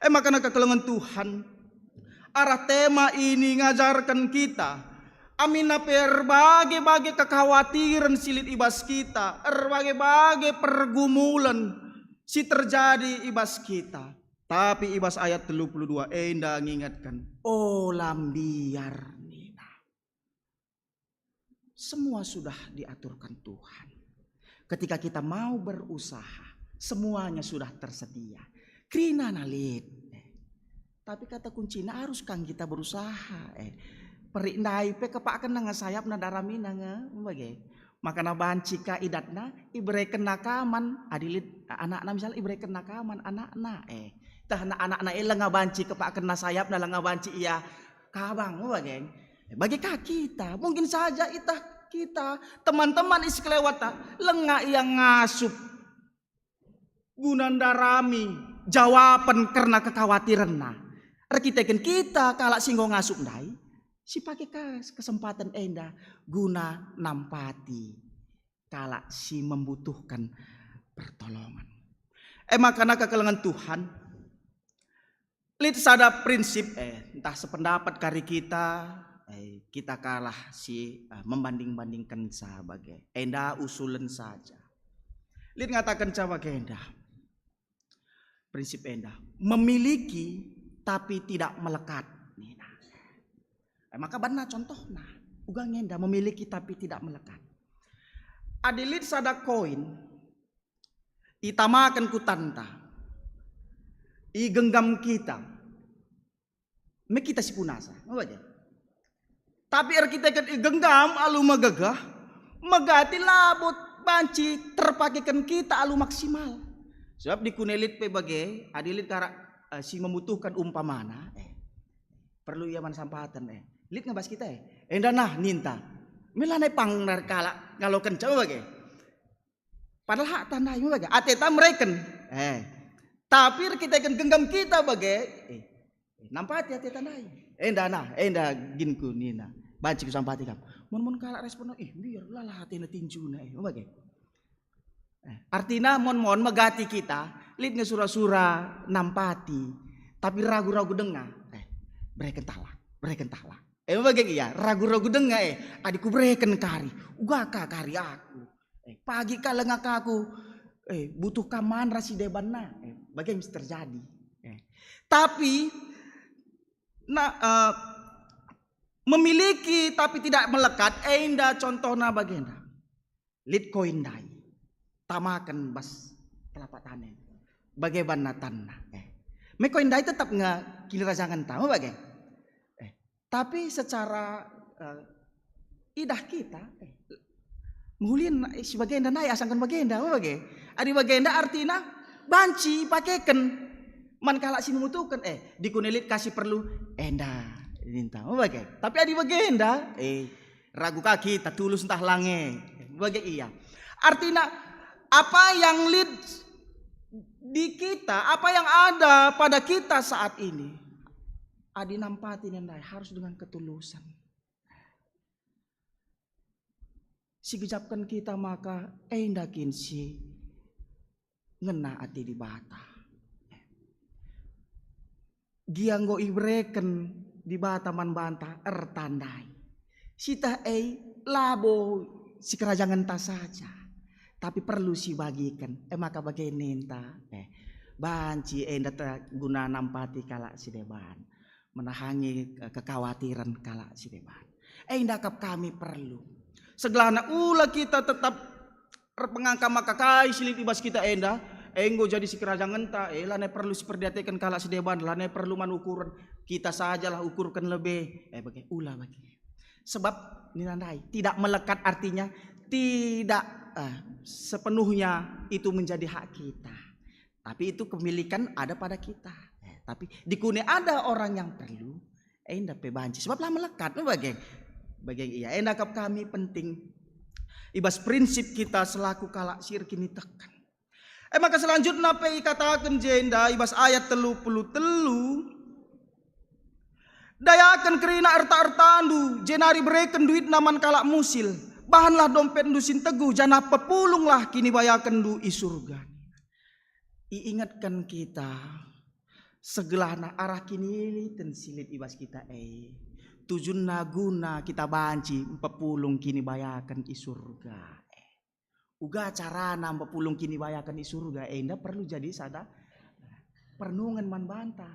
E maka kekelengen Tuhan, arah tema ini ngajarken kita, aminna pe erbage-bage kekhawatiren si lit i bas kita, erbage-bage pergumulen si terjadi i bas kita. Tapi i bas ayat telu puluh dua enda ngingetken, "Ola mbiar," nina. Semua sudah diaturkan Tuhan. Ketika kita mau berusaha, semuanya sudah tersedia. Kerinana lit. Tapi kata kuncina, harus kang kita berusaha, eh. Perik ndai pe kepakkenna nge sayapna, daramina nge, bage. Maka na banci ka idatna, iberekenna ka man, adi lit anakna misalna, iberekenna ka man anakna, eh. Tah na anakna e langa banci kepakkenna sayapna, langa banci ia kabang, bage. Bage ka kita, mungkin saja itah kita, teman-teman i sekelewetta, langa ia ngasup guna ndarami jawapen kerna kekawatirenna. Erkiteken kita kalak si enggo ngasup ndai, sipake ka kesempaten enda guna nampati kalak si membutuhkan pertolongan. E maka na kekelengen Tuhan, lit sada prinsip, eh, ntah sependapat kari kita, eh, kita kalah si, eh, membanding-bandingkenca bage. Enda usulen saja. Lit ngatakenca bagenda. Prinsip enda, memiliki tapi tidak melekat. Nina. Eh, maka banna contohna, uga ngenda memiliki tapi tidak melekat. Adi lit sada koin, itamaken ku tanta, igenggam kita, me kita si punasa, bage. Tapi erkiteken igenggam alu megegeh, megati labo banci terpakeken kita alu maksimal. Sebab dikune lit pe bage, adi lit kalak, eh, si membutuhkan umpamana, eh, perlu ia man sampaten, eh. Lit nge bas kita, eh. Enda nah ninta. Me lanai pang nari kalak ngalokenca bage. Padahal hakta ndai me bage, ateta mereken. Eh. Tapi erkiteken genggam kita bage, eh, eh, nampati ateta ndai. Enda nah, enda ginku nina. Banci kusampati kam. Mon-mon kalak respon, "Ih, mbiar, lalah atena tinjuna, eh," me bage. Eh, artina mon-mon megati kita, lit nge sura-sura nampati, tapi ragu-ragu denga. Eh, bereken tala, bereken tala. Eh, bage ia, ragu-ragu denga, eh, adi kubereken kari, uga ka kari aku. Eh, pagi ka langa ka aku, eh, butuh ka man ras si debanna. Eh, bage mesti terjadi. Eh, tapi, na, eh, memiliki tapi tidak melekat, enda contohna bagenda. Lit koin ndai, tamaken bas telapak tanna. Bage banna tanna, eh. Me koin ndai tetap nge kinirajangenta, me bage. Eh, tapi secara, eh, idah kita, eh, mehulin, eh, si bagenda ndai asangken bagenda, me bage. Adi bagenda artina banci ipakeken man kalak si membutuhken, eh, dikune lit ka si perlu, enda ninta, me bage. Tapi adi bagenda, eh, ragu ka kita tulus ntah lange. Bage ia. Artina, apa yang lit di kita, apa yang ada pada kita saat ini, adi nampati nandai harus dengan ketulusan. Si gejapken kita maka enda kin si ngena ate Dibata. Gia enggo ibereken Dibata man banta erta ndai. Siteh e labo sikerajangenta saja, tapi perlu sibagiken. E maka bage ninta, eh, banci enda te guna nampati kalak si deban, menahangi, eh, kekawatiren kalak si deban. Enda kap kami perlu. Segelahna ula kita tetap erpengangka maka kai si lit i bas kita enda, enggo jadi sikerajangenta, eh, lanai perlu siperdiateken kalak si deban, lanai perlu man ukuren, kita sajalah ukurken lebe, eh, bage, ula bage. Sebab nina ndai, tidak melekat artinya tidak, eh, sepenuhnya itu menjadi hak kita. Tapi itu kepemilikan ada pada kita. Eh, tapi dikune ada orang yang perlu, enda pe banci. Sebab la melekat, me bage. Bage ia, enda kap kami penting i bas prinsip kita selaku kalak si erkiniteken. E maka selanjutna pe ikataken jenda i bas ayat telu puluh telu, "Dayaken kerina erta-ertandu, jenari bereken duitna man kalak musil. Bahanlah dompetndu si nteguh, janah pepulunglah kinibayakenndu i surga." Iingetken kita, segelahna arah kiniliten si lit i bas kita e, tujunna guna kita banci mpepulung kinibayaken i surga. Uga carana mpepulung kinibayaken i surga enda perlu jadi sada perenungen man banta.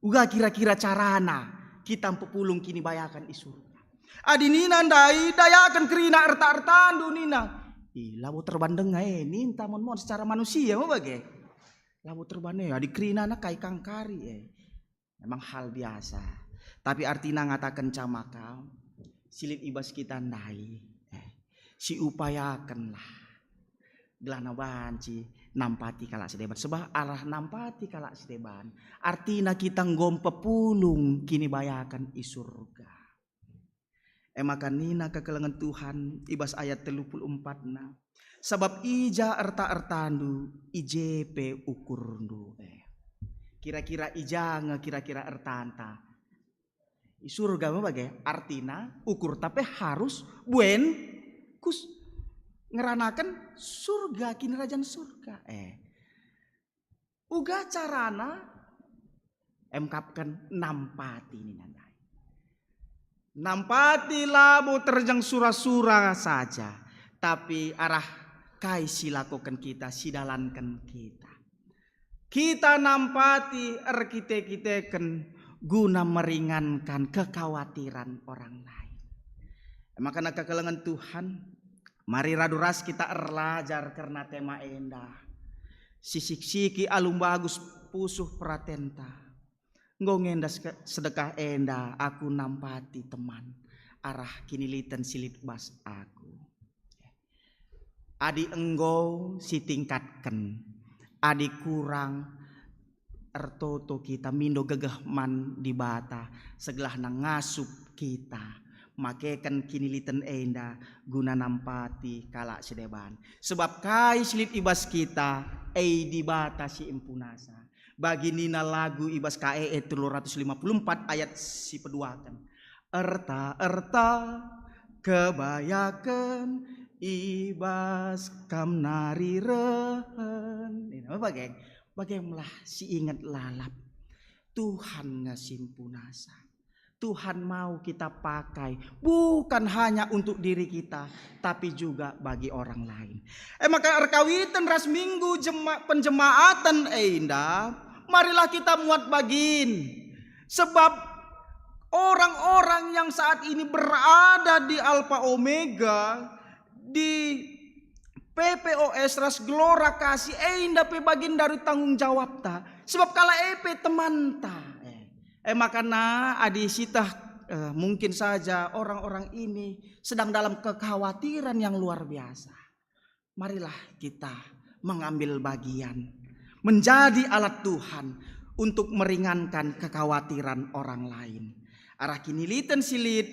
Uga kira-kira carana kita mpepulung kinibayaken i surga. Adi nina ndai, "Dayaken kerina erta-ertandu," nina. Ih, labo terban denga e, ninta mon-mon secara manusia me bage. Labo terban e, adi kerinana kai kang kari e. Emang hal biasa. Tapi artina ngatakenca maka si lit i bas kita ndai, eh, siupayakenlah. Gelahna banci nampati kalak si deban. Sebab arah nampati kalak si deban, artina kita enggo mpepulung kinibayaken i surga. E maka nina kekelengen Tuhan i bas ayat telu puluh empat na, "Sabap i ja erta-ertandu, i je pe ukurndu." Eh. Kira-kira i ja nge kira-kira ertanta? I surga me bage, artina ukurta pe harus buen kus ngeranaken surga, kinirajan surga. Eh. Uga carana? Emkapken nampati nina ndai. Nampati labo terjeng sura-sura saja, tapi arah kai si lakoken kita, si dalanken kita. Kita nampati erkite-kiteken guna meringankan kekhawatiran orang lain. Maka kekelengen Tuhan, mari radu ras kita erlajar kerna tema enda. Sisik-siki alu mbagus pusuh peratenta. Enggo ngendas ke-, sedekah enda aku nampati teman arah kiniliten si lit bas aku. Adi enggo sitingkatken, adi kurang, ertoto kita mindo gegeh man Dibata, segelahna ngasup kita makeken kiniliten enda guna nampati kalak si deban. Sebab kai si lit i bas kita, e Dibata si empunasa. Bagi nina lagu i bas K E E telu ratus lima puluh empat ayat si peduaken, "Erta-erta kebayaken i bas Kam nari rehen." Ini apa, geng? Bage me lah si inget lalap. Tuhan nge si empunasa. Tuhan mau kita pakai, bukan hanya untuk diri kita, tapi juga bagi orang lain. E maka erkawiten ras minggu jema-, penjemaaten enda, marilah kita muat bagin. Sebab orang-orang yang saat ini berada di Alfa Omega, di P P O S ras Gelora Kasih, enda pe bagian dari tanggung jawabta. Sebab kalak e pe temanta. Eh, eh, makana adi sieteh, eh, mungkin saja orang-orang ini sedang dalam kekhawatiran yang luar biasa. Marilah kita mengambil bagian, menjadi alat Tuhan untuk meringankan kekhawatiran orang lain. Arah kiniliten si lit,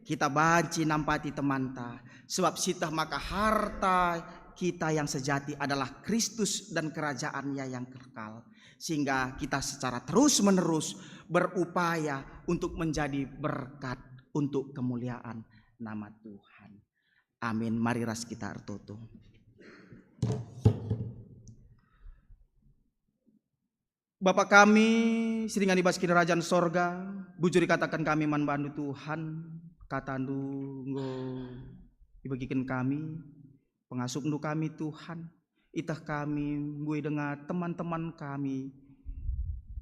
kita banci nampati temanta, sebab sieteh maka harta kita yang sejati adalah Kristus dan kerajaan-Nya yang kekal, sehingga kita secara terus-menerus berupaya untuk menjadi berkat untuk kemuliaan nama Tuhan. Amin. Mari ras kita ertoto. Bapa kami, si ringan i bas Kinirajan Sorga, bujur ikataken kami man bandu, Tuhan, kataNdu enggo ibegiken kami, pengasupNdu kami, Tuhan. Iteh kami, mbue denga teman-teman kami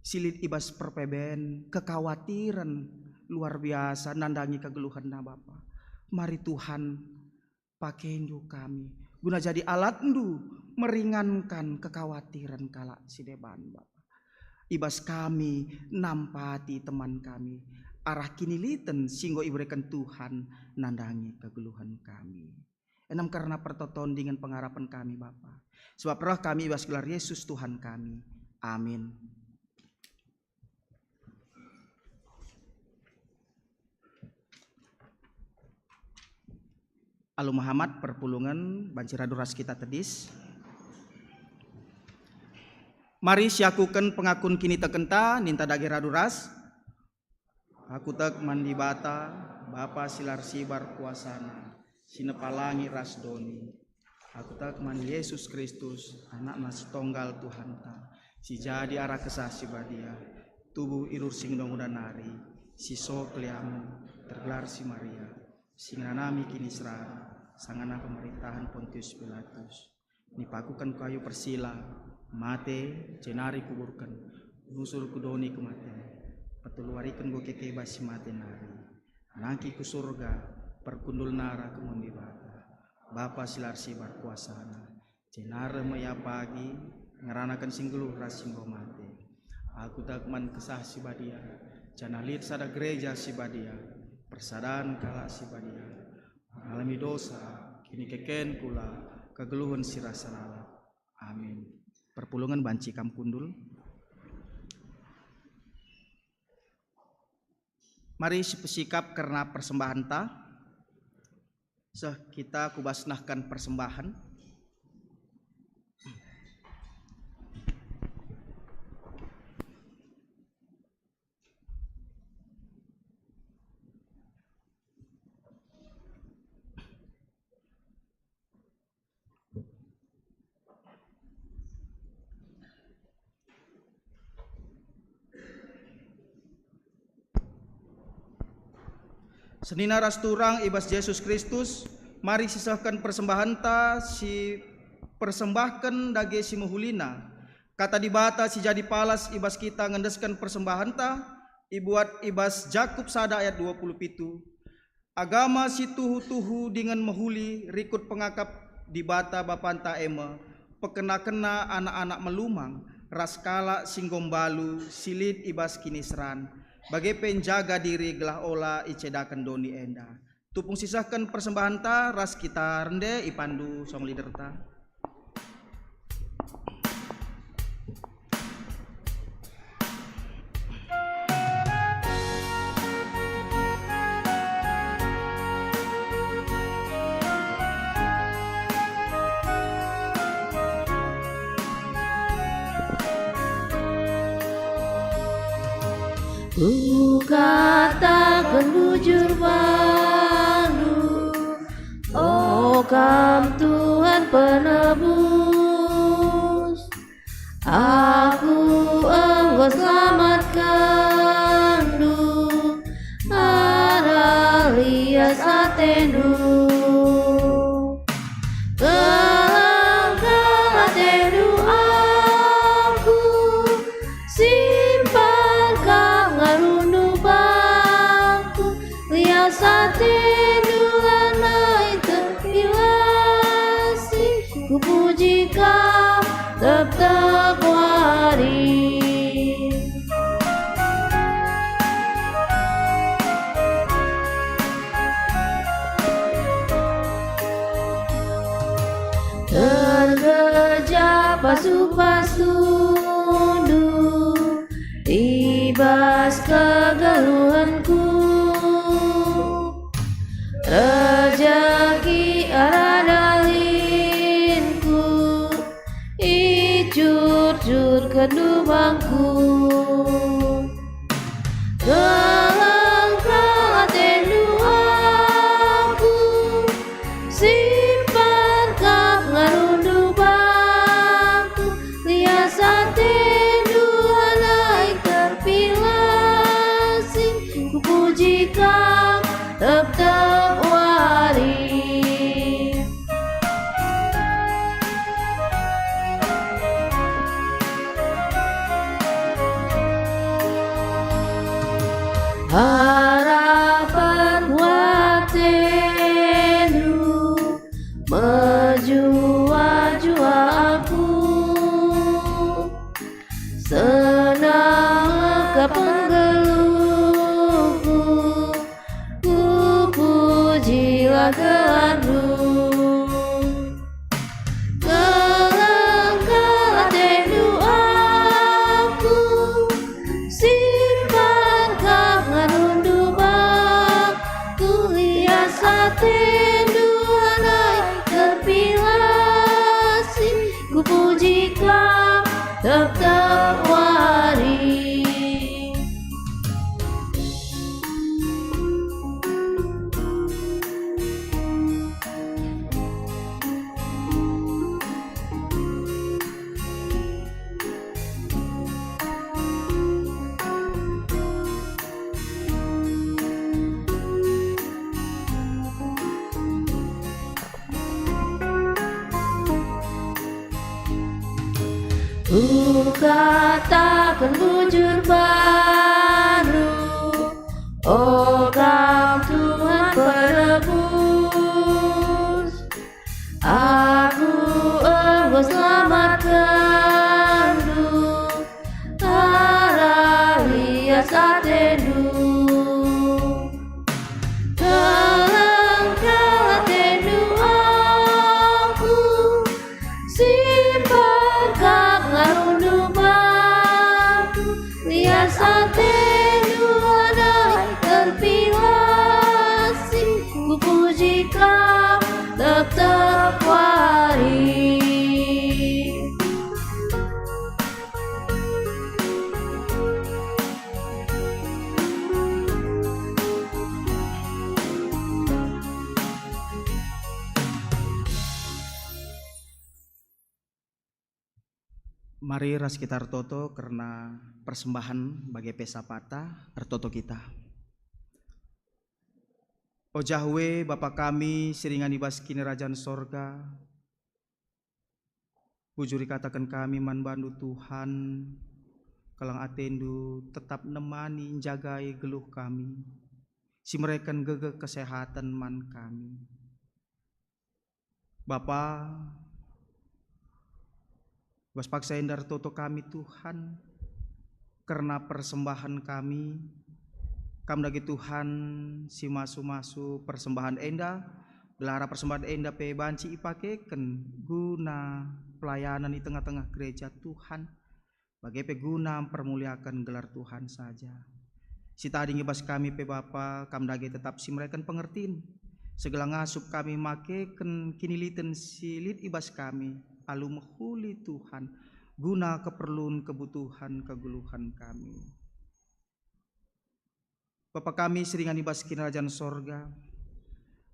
si lit i bas perpeben, kekawatiren luar biasa nandangi kegeluhenna, Bapa. Mari, Tuhan, pakeNdu kami, guna jadi alatNdu meringankan kekawatiren kalak si deban, Bapa. I bas kami nampati teman kami, arah kiniliten si enggo ibereken Tuhan nandangi kegeluhen kami. Enem kerna pertoton dingen pengarapen kami, Bapa. Sebab reh kami i bas gelar Yesus Tuhan kami. Amin. Alu mehamat perpulungen, banci radu ras kita tedis. Mari siakuken pengakun kinitekenta, ninta dage radu ras. Aku tek man Dibata, Bapa si la ersibar kuasaNa, si nepa langit ras doni. Aku tek man Yesus Kristus, AnakNa si Tonggal Tuhanta, si jadi arah Kesah Si Badia, tubuh i rursi nguda-nguda nari, si so keliamen, tergelar si Maria, si ngenanami kiniseran, sangana pemerintahen Pontius Pilatus. Nipakuken ku kayu persila, mate, jenari kuburken, nusur ku doni kematen, peteluariken enggo keke bas si mate nari. Nangkih ku Surga, perkundulna arah kemuhen Dibata, Bapa si la ersibar kuasaNa, jenari me Ia pagi, ngeranaken si nggeluh ras si enggo mate. Aku tek man Kesah Si Badia, janah lit sada gereja si badia, persadan kalak si badia, ngalemi dosa, kinikekenku la, kegeluhen si rasa lalap. Amin. Perpulungen banci kam kundul. Mari sipesikap kerna persembahenta. Seh kita ku bas nehken persembahen. Senina ras turang i bas Jesus Kristus, mari sisehken persembahenta si persembahken dage si mehulina. Kata Dibata si jadi palas i bas kita ngendesken persembahenta, ibuat i bas Jakup sada ayat dua puluh pitu. Agama si tuhu-tuhu dingen mehuli rikut pengakap Dibata Bapanta e me, pekena-kena anak-anak melumang ras kalak si enggo mbalu si lit i bas kiniseran, bage pe njaga diri gelah ola icedaken doni enda. Tupung sisehken persembahenta ras kita rende ipandu song leaderta. Kukataken bujur bandu, o Kam Tuhan Penebus. Aku enggo selamatkenNdu, arah lias ateNdu. Keleng ateNdu aku, simpan Kam ngaluNdu bangku, lias ateNdu lanai terpilasi, kupuji Kam tep-tep wari. Tergeja pasu-pasuNdu i bas kegeluhenku. Rejeki arah dalinku, icurcurkenNdu bangku. Keleng ateNdu aku, simpan Kam ngaluNdu bangku, lias ateNdu lanai terpilasi, kupuji Kam tep-tep wari. Harapen ateNdu mejuah-juah aku, senang ka penggeluhku, kupujilah gelarNdu. Keleng ateNdu aku, simpan Kam ngaluNdu bangku, lias ateNdu lanai terpilasi, kupuji Kam tep-tep wari. Kukataken bujur bandu, o Kam Tuhan Penebus, aku enggo selamatkenNdu, Mari ras kita ertoto kerna persembahen bage pe sapata, ertoto kita. O Jahwe, Bapa kami si ringan i bas Kinirajan Sorga, bujur ikataken kami man bandu, Tuhan, keleng atendu tetap nemani njagai geluh kami, si mereken gegeh kesehaten man kami. Bapa, bas paksa enda ertoto kami, Tuhan, kerna persembahen kami. Kam dage, Tuhan, si masu-masu persembahen enda, gelah persembahen enda pe banci ipakeken guna pelayanan i tengah-tengah gereja, Tuhan, bage pe guna mpermuliaken gelar Tuhan saja. Si tading i bas kami pe, Bapa, Kam dage tetap si mereken pengertin, segelah ngasup kami makeken kiniliten si lit i bas kami alu mehuli, Tuhan, guna keperlun kebutuhan kegeluhen kami. Bapa kami si ringan i bas Kinirajan Sorga,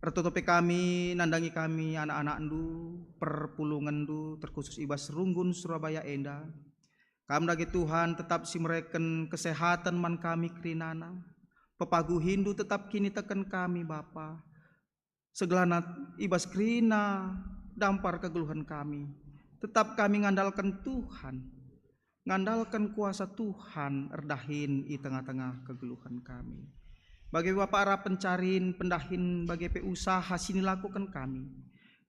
ertoto pe kami nandangi kami anak-anakNdu, perpulungenNdu, terkhusus i bas runggun Surabaya enda. Kam dage, Tuhan, tetap si mereken kesehaten man kami kerinana. PepaguhiNdu tetap kiniteken kami, Bapa. Segelahna i bas kerina dampar kegeluhen kami, tetap kami ngandalken Tuhan, ngandalken kuasa Tuhan erdahin i tengah-tengah kegeluhen kami. Bage Bapa arah pencarin, pendahin, bage pe usaha si nilakoken kami,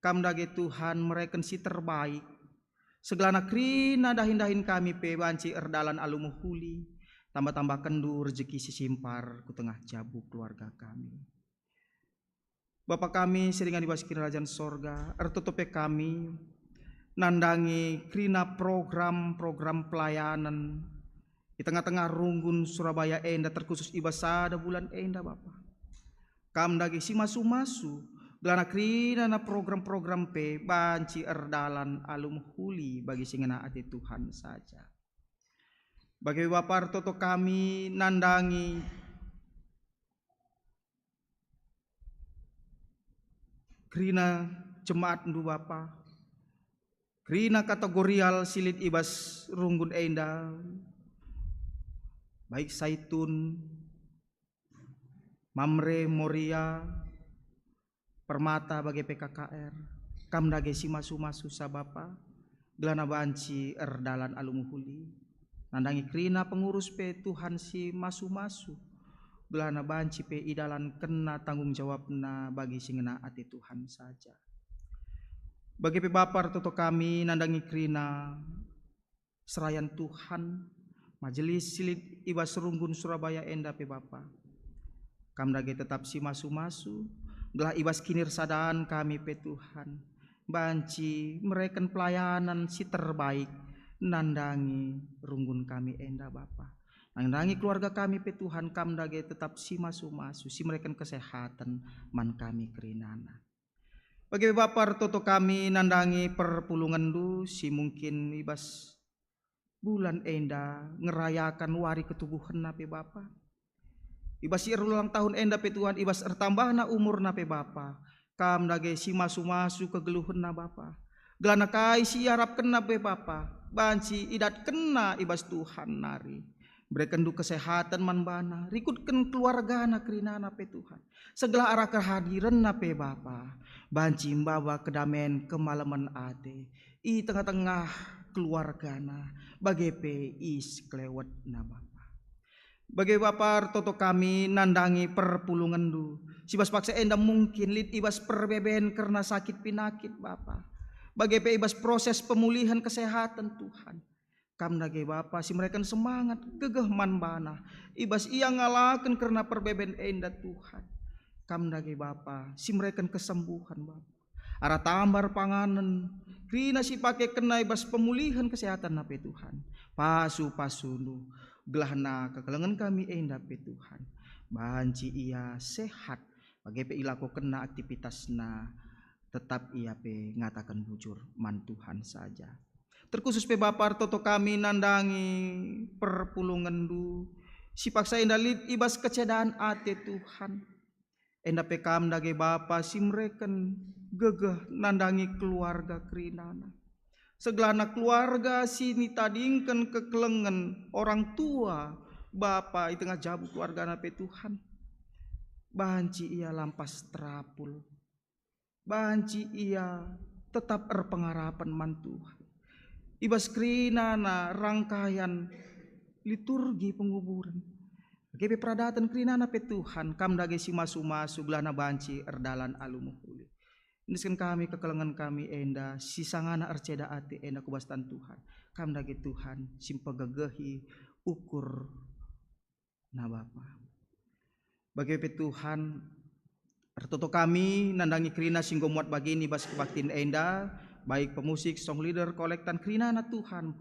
Kam dage, Tuhan, mereken si terbaik. Segelahna kerina dahin-dahin kami pe banci erdalan alu mehuli, tambah-tambahkenNdu rejeki si simpar ku tengah jabu keluarga kami. Bapa kami si ringan i bas Kinirajan Sorga, ertoto pe kami nandangi kerina program-program pelayanan i tengah-tengah runggun Surabaya enda, terkhusus i bas sada bulan enda, Bapa. Kam dage si masu-masu, gelahna kerinana program-program pe banci erdalan alu mehuli bagi si ngena ate Tuhan saja. Bage Bapa, ertoto kami nandangi kerina jemaatNdu, Bapa, kerina kategorial si lit i bas runggun enda, baik Saitun, Mamre, Moria, Permata, bage pe K K R, Kam dage si masu-masu sa Bapa, gelahna banci erdalan alu mehuli. Nandangi kerina pengurus pe Tuhan si masu-masu, gelahna banci pe idalankenna tanggung jawabna bagi si ngena ate Tuhan saja. Bage pe Bapa, ertoto kami nandangi kerina serayan Tuhan, majelis si lit i bas runggun Surabaya enda pe Bapa. Kam dage tetap si masu-masu, gelah i bas kinirsadan kami pe Tuhan, banci mereken pelayanan si terbaik nandangi runggun kami enda Bapa. Nandangi keluarga kami pe Tuhan, Kam dage tetap si masu-masu, si mereken kesehaten man kami kerinana. Bage Bapa, ertoto kami nandangi perpulungenNdu si mungkin i bas bulan enda ngerayaken wari ketubuhenna pe Bapa. I bas si erulang tahun enda pe Tuhan, i bas ertambahna umurna pe Bapa, Kam dage si masu-masu kegeluhenna Bapa. Gelahna kai si iarapkenna pe Bapa, banci idatkenna i bas Tuhan nari. BerekenNdu kesehaten man bana, rikutken keluargana kerinana pe Tuhan. Segelah arah kehadirenna pe Bapa, banci maba kedamen kemalemen ate i tengah-tengah keluargana, bage pe i sekelewetna Bapa. Bage Bapa, ertoto kami nandangi perpulungenNdu, si bas paksa enda mungkin lit i bas perbeben kerna sakit pinakit Bapa, bage pe i bas proses pemulihan kesehaten Tuhan. Kam dage Bapa si mereken semangat, gegeh man bana, i bas ia ngalaken kerna perbeben enda Tuhan. Kam dage Bapa si mereken kesembuhan Bapa. Arah tambar panganen, kerina si pakekenna i bas pemulihen kesehatenna pe Tuhan. Pasu-pasuNdu, gelahna kekelengen kami enda pe Tuhan. Banci ia sehat, bage pe ilakokenna aktivitasna, tetap ia pe ngataken bujur man Tuhan saja. Terkhusus pe Bapa, ertoto kami nandangi perpulungenNdu, si paksa enda lit i bas kecedan ate Tuhan. Enda pe Kam dage Bapa si mereken gegeh nandangi keluarga kerinana. Segelahna keluarga si nitadingken kekelengen orang tua, bapa i tengah jabu keluargana pe Tuhan, banci ia lampas terapul. Banci ia tetap erpengarapen man Tuhan. I bas kerinana rangkaian liturgi penguburen, bage pe peradaten kerinana pe Tuhan, Kam dage si masu-masu gelahna banci erdalan alu mehuli. Endesken kami kekelengen kami enda, si sangana erceda ate enda ku bas tan Tuhan. Kam dage Tuhan si mpegegehi ukur na Bapa. Bage pe Tuhan, ertoto kami nandangi kerina si enggo muat bagin i bas kebaktin enda, baik pemusik, song leader, kolektan kerinana Tuhan,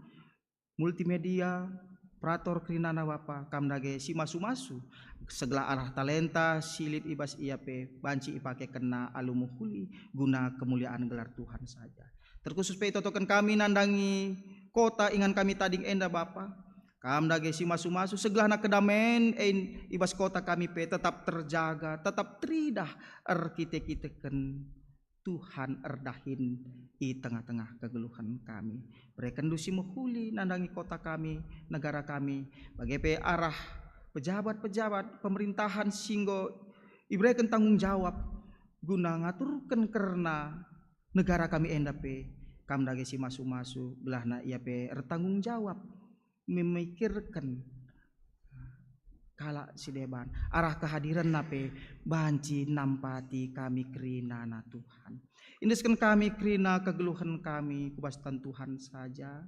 multimedia, operator kerinana Bapa, Kam dage si masu-masu, segelah arah talenta si lit i bas ia pe banci ipakekenna alu mehuli guna kemulian gelar Tuhan saja. Terkhusus pe itotoken kami nandangi kota ingan kami tading enda, Bapa. Kam dage si masu-masu, segelahna kedamen en i bas kota kami pe tetap terjaga, tetap teridah erkite-kiteken Tuhan erdahin i tengah-tengah kegeluhen kami. Berekenndu si mehuli nandangi kota kami, negara kami, bage pe arah pejabat-pejabat pemerintahan si enggo ibereken tanggung jawab guna ngaturken kerna negara kami enda pe. Kam dage si masu-masu, gelahna ia pe ertanggung jawab memikirken kalak si deban. Arah kehadirenna pe banci nampati kami kerinana Tuhan. Endesken kami kerina kegeluhen kami ku bas tan Tuhan saja.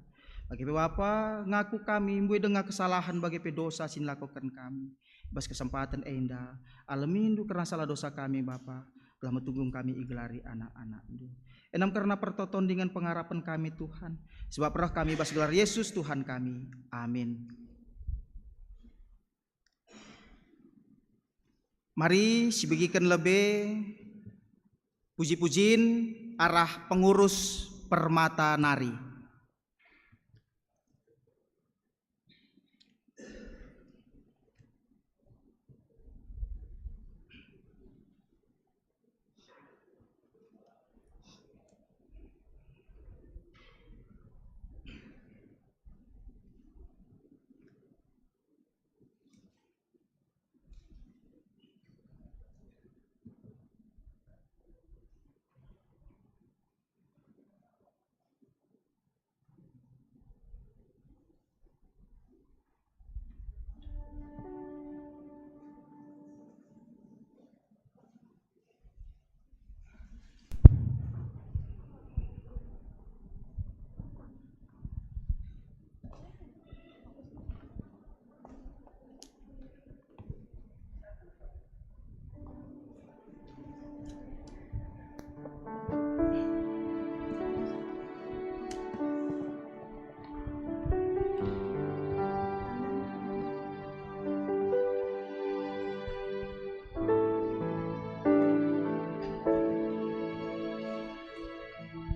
Bage pe Bapa, ngaku kami mbue denga kesalahen bage pe dosa si nilakoken kami. I bas kesempaten enda, alemindu kerna salah dosa kami, Bapa, gelah metunggung kami igelari anak-anakndu. Enam kerna pertoton dingen pengarapen kami, Tuhan, sebab reh kami bas gelar Yesus, Tuhan kami. Amin. Mari sibegiken lebe puji-pujin arah pengurus Permata nari.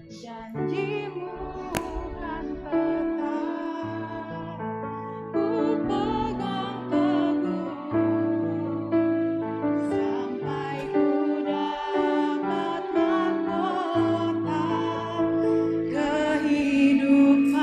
Janjimu kan tetap kupegang teguh sampai ku dapat mahkota kehidupan.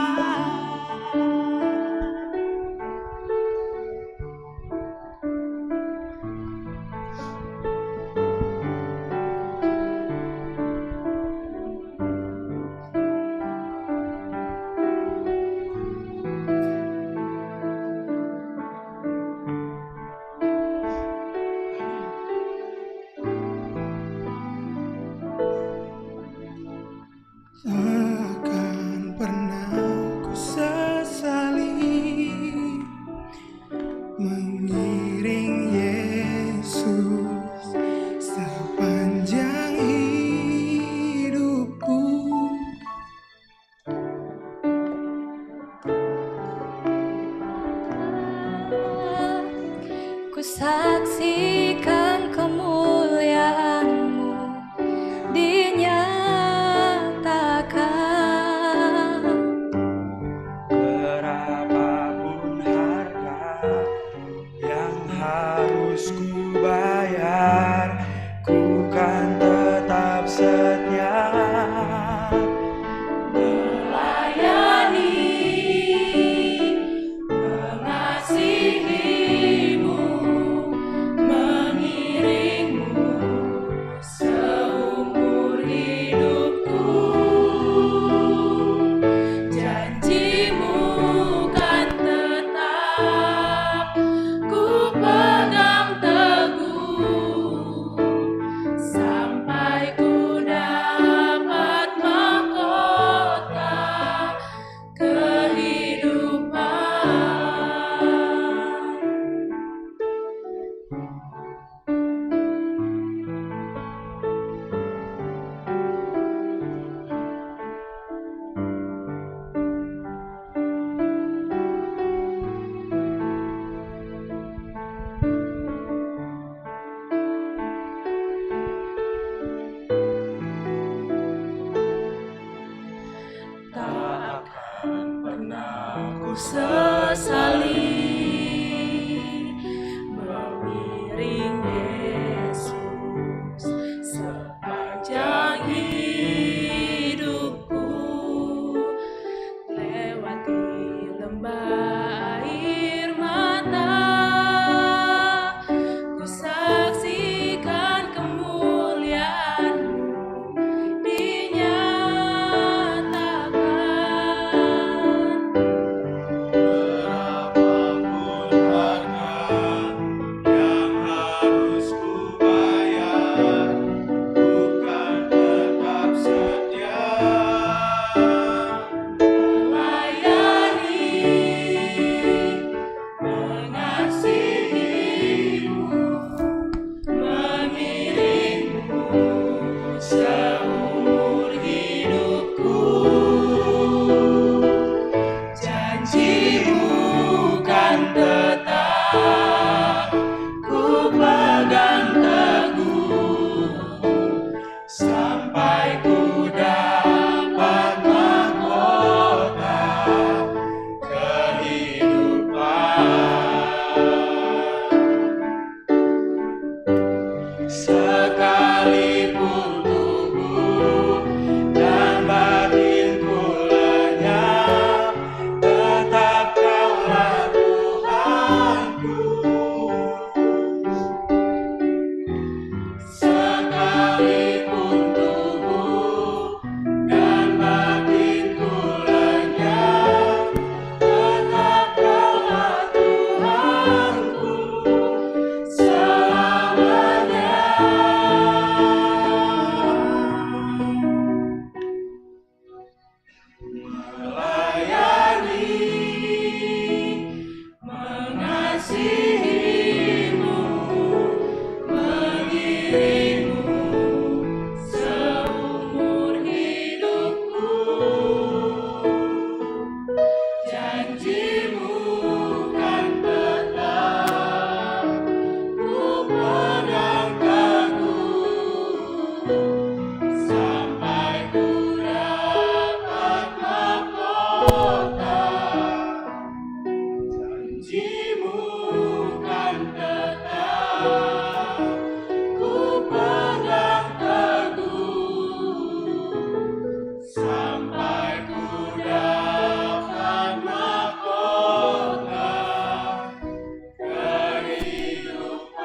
Sesali mengiring Yesus sepanjang hidupku, lewati lembah air mata, kusaksikan kemuliaan-Mu dinyatakan. Berapapun harga yang harus kubayar, ku kan tetap setia melayani, mengasihimu, mengiringmu seumur hidupku. Janjimu kan tetap kupegang teguh, sampai ku dapat mahkota kehidupan. Sekalipun tubuh dan batinku lenyap, tetap Kaulah Tuhanku. Sekalipun tubuh dan batinku lenyap, tetap Kaulah Tuhanku selamanya. Melayani, mengasihimu, mengiringmu seumur hidupku. Janjimu kan tetap kupegang teguh, sampai ku dapat mahkota. Janjimu kan tetap kupegang teguh, sampai ku dapat mahkota kehidupan.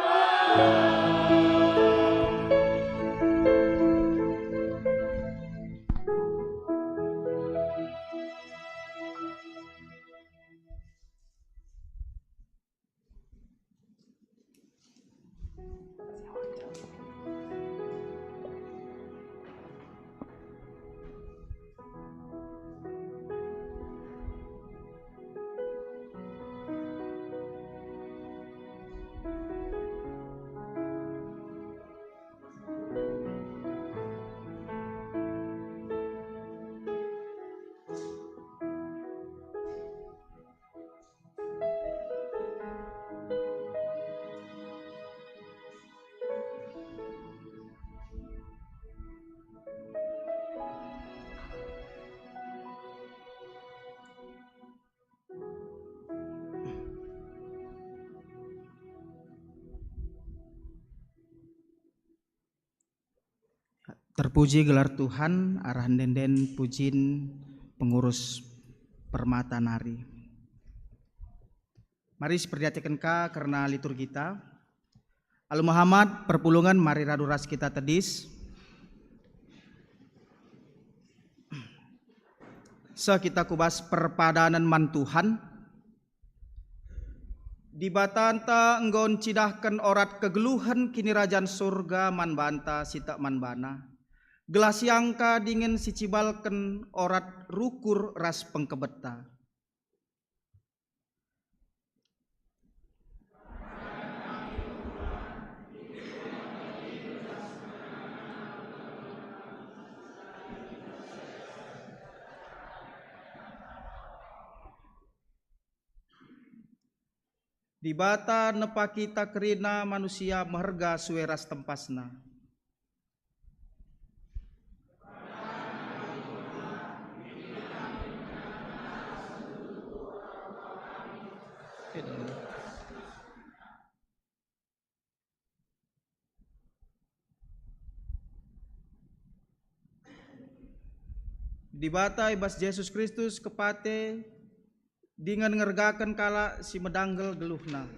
Terpuji gelar Tuhan, arah ende-enden pujin pengurus Permata nari. Mari siperdiateken ka kerna liturgita. Alu Muhammad, perpulungen, mari radu ras kita tedis. Seh kita ku bas perpadanen man Tuhan. Dibatanta enggo ncidahken orat kegeluhen Kinirajan Surga man banta si tek man baNa, gelah siangka dingen sicibalken orat rukur ras pengkebetta. Dibata nepaki ta kerina manusia meherga sue ras tempasna. Dibata i bas Jesus Kristus kepate dingen ngergaken kalak si medanggel geluhna.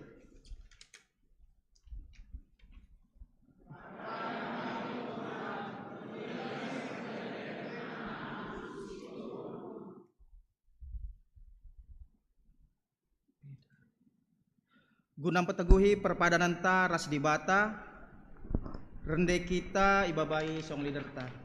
Guna mpeteguhi perpadanenta ras Dibata, rende kita ibabai song leaderta.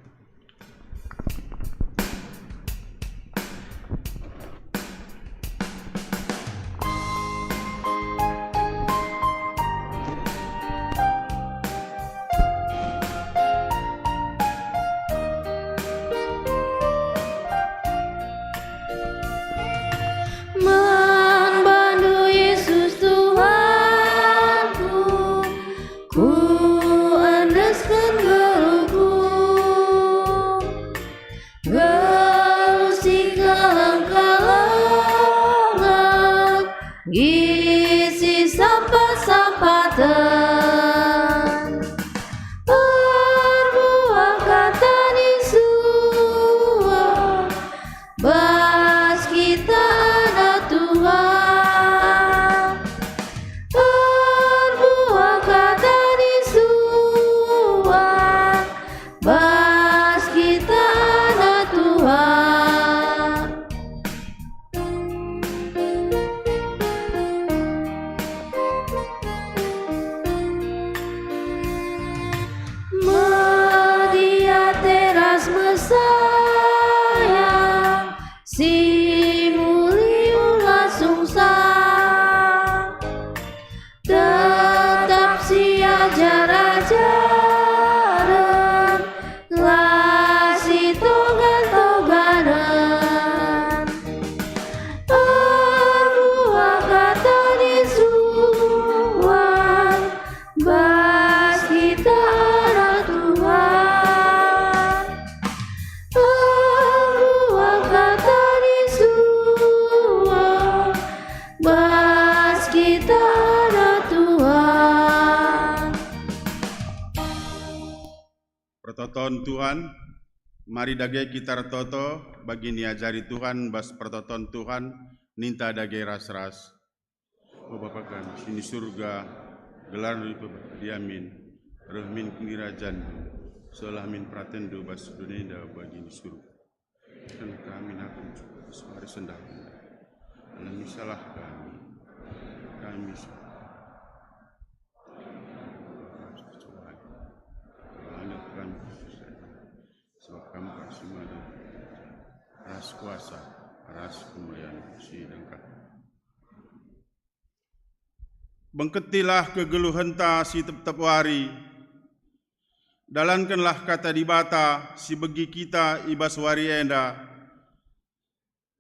Man bandu Yesus Tuhanku, kuendesken geluhku. Geluh si keleng-kelengen, ngisi sampat-sampaten. Erbuah kata ni suah, bas kita anak Tuhan. Erbuah kata ni suah, bas kita anak Tuhan. Media teras mesayang, si muli ulah sungsa. Tetap siajar-ajaren, la sitogan-toganen. Erbuah kata ni suah, bas kita anak Tuhan. Erbuah kata ni suah, bas kita anak Tuhan. Pertoton Tuhan, mari dage kita ertoto bagi niajari Tuhan bas pertoton Tuhan, ninta dage ras-ras. O Bapa kami si ni Surga, gelarNdu ipebadi amin, reh min kinirajanNdu, seh min peratenNdu bas doni enda bagi ni Surga. Beriken kami naham cukup sehari sendah. Alemi salah kami. Kami Langit kami. Sebab Kam kasih madu. Ras kuasa, ras kemulian si dengkah. Bengketilah kegeluhenta si tep-tep wari. Dalankenlah kata Dibata si begi kita i bas wari enda.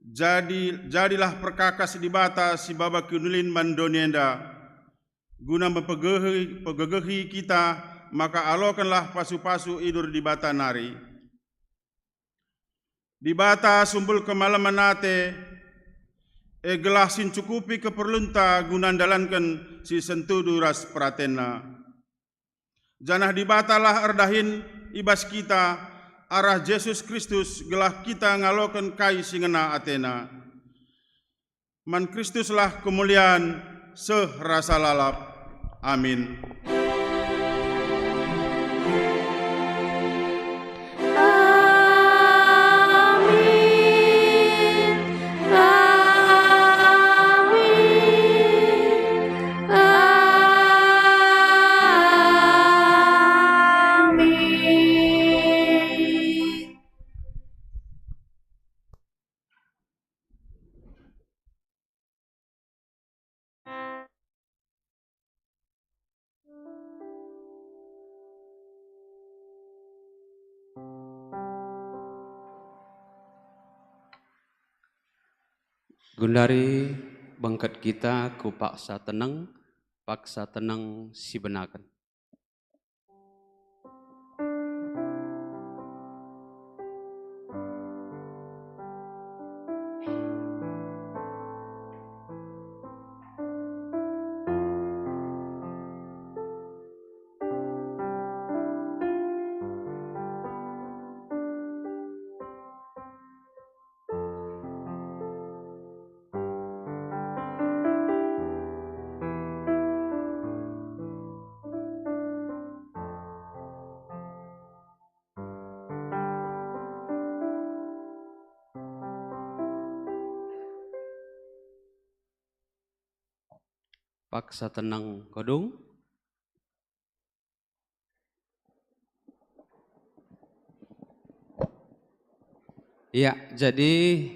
Jadi, jadilah perkakas Dibata si baba kinulin man doni enda, guna mpegegehi, pegegehi kita maka alokenlah pasu-pasu idur Dibata nari. Dibata sumbul kemalemen ate, e gelah si ncukupi keperlunta guna ndalanken si sentudu ras peratenNa. Janah Dibatalah erdahin i bas kita arah Jesus Kristus gelah kita ngaloken kai si ngena ateNa. Man Kristuslah kemulian seh rasa lalap. Amin. Amin. Amin. Amin. Genduari bengket kita ku paksa teneng, paksa teneng sibenaken. Paksa tenang kodung. Ya, jadi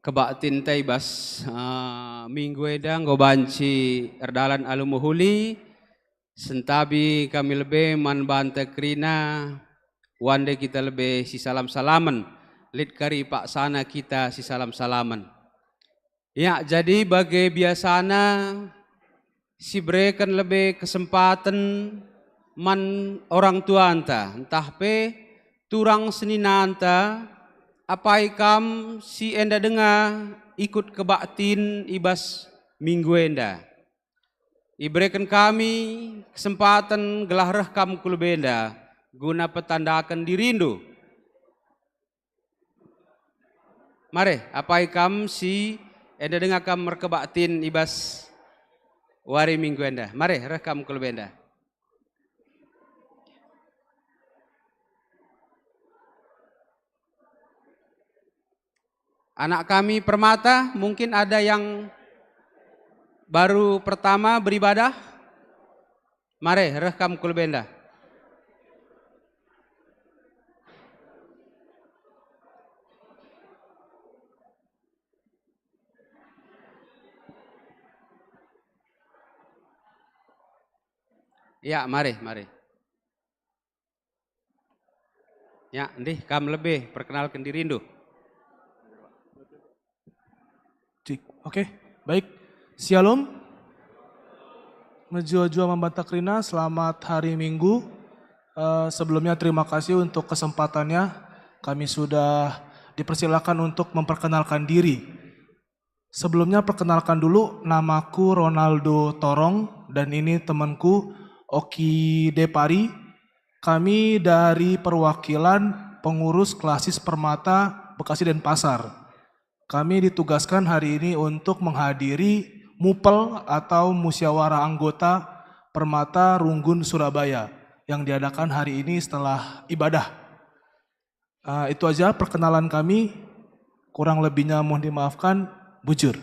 kebaktinta i bas, eh, minggu enda enggo banci erdalan alu mehuli, sentabi kami lebe man banta kerina, wande kita lebe sisalam-salamen, lit kari paksana kita sisalam-salamen. Ya, jadi bage biasana sibereken lebe kesempaten man orang tuanta, ntah pe turang seninanta, apai kam si enda denga ikut kebaktin i bas minggu enda. Ibereken kami kesempaten gelah reh kam ku lebe enda guna petandaken dirindu. Mare, apai kam si enda denga kam merkebaktin i bas wari minggu enda. Mare, reh kam ku lebe enda. Anak kami Permata, mungkin ada yang baru pertama beribadah? Mare, reh kam ku lebe enda. Ya, mari, mari. Ya, ndih, kam lebe, perkenalken dirindu. Cik, oke, baik. Shalom. Mejuah-juah man banta kerina, selamat hari Minggu. Eh, sebelumnya terima kasih untuk kesempatannya. Kami sudah dipersilakan untuk memperkenalkan diri. Sebelumnya perkenalkan dulu, namaku Ronaldo Torong dan ini temanku Oki Depari. Kami dari perwakilan pengurus klasis Permata Bekasi Denpasar. Kami ditugaskan hari ini untuk menghadiri mupel atau musyawarah anggota Permata Runggun Surabaya yang diadakan hari ini setelah ibadah. Ah, itu aja perkenalan kami. Kurang lebihnya mohon dimaafkan. Bujur.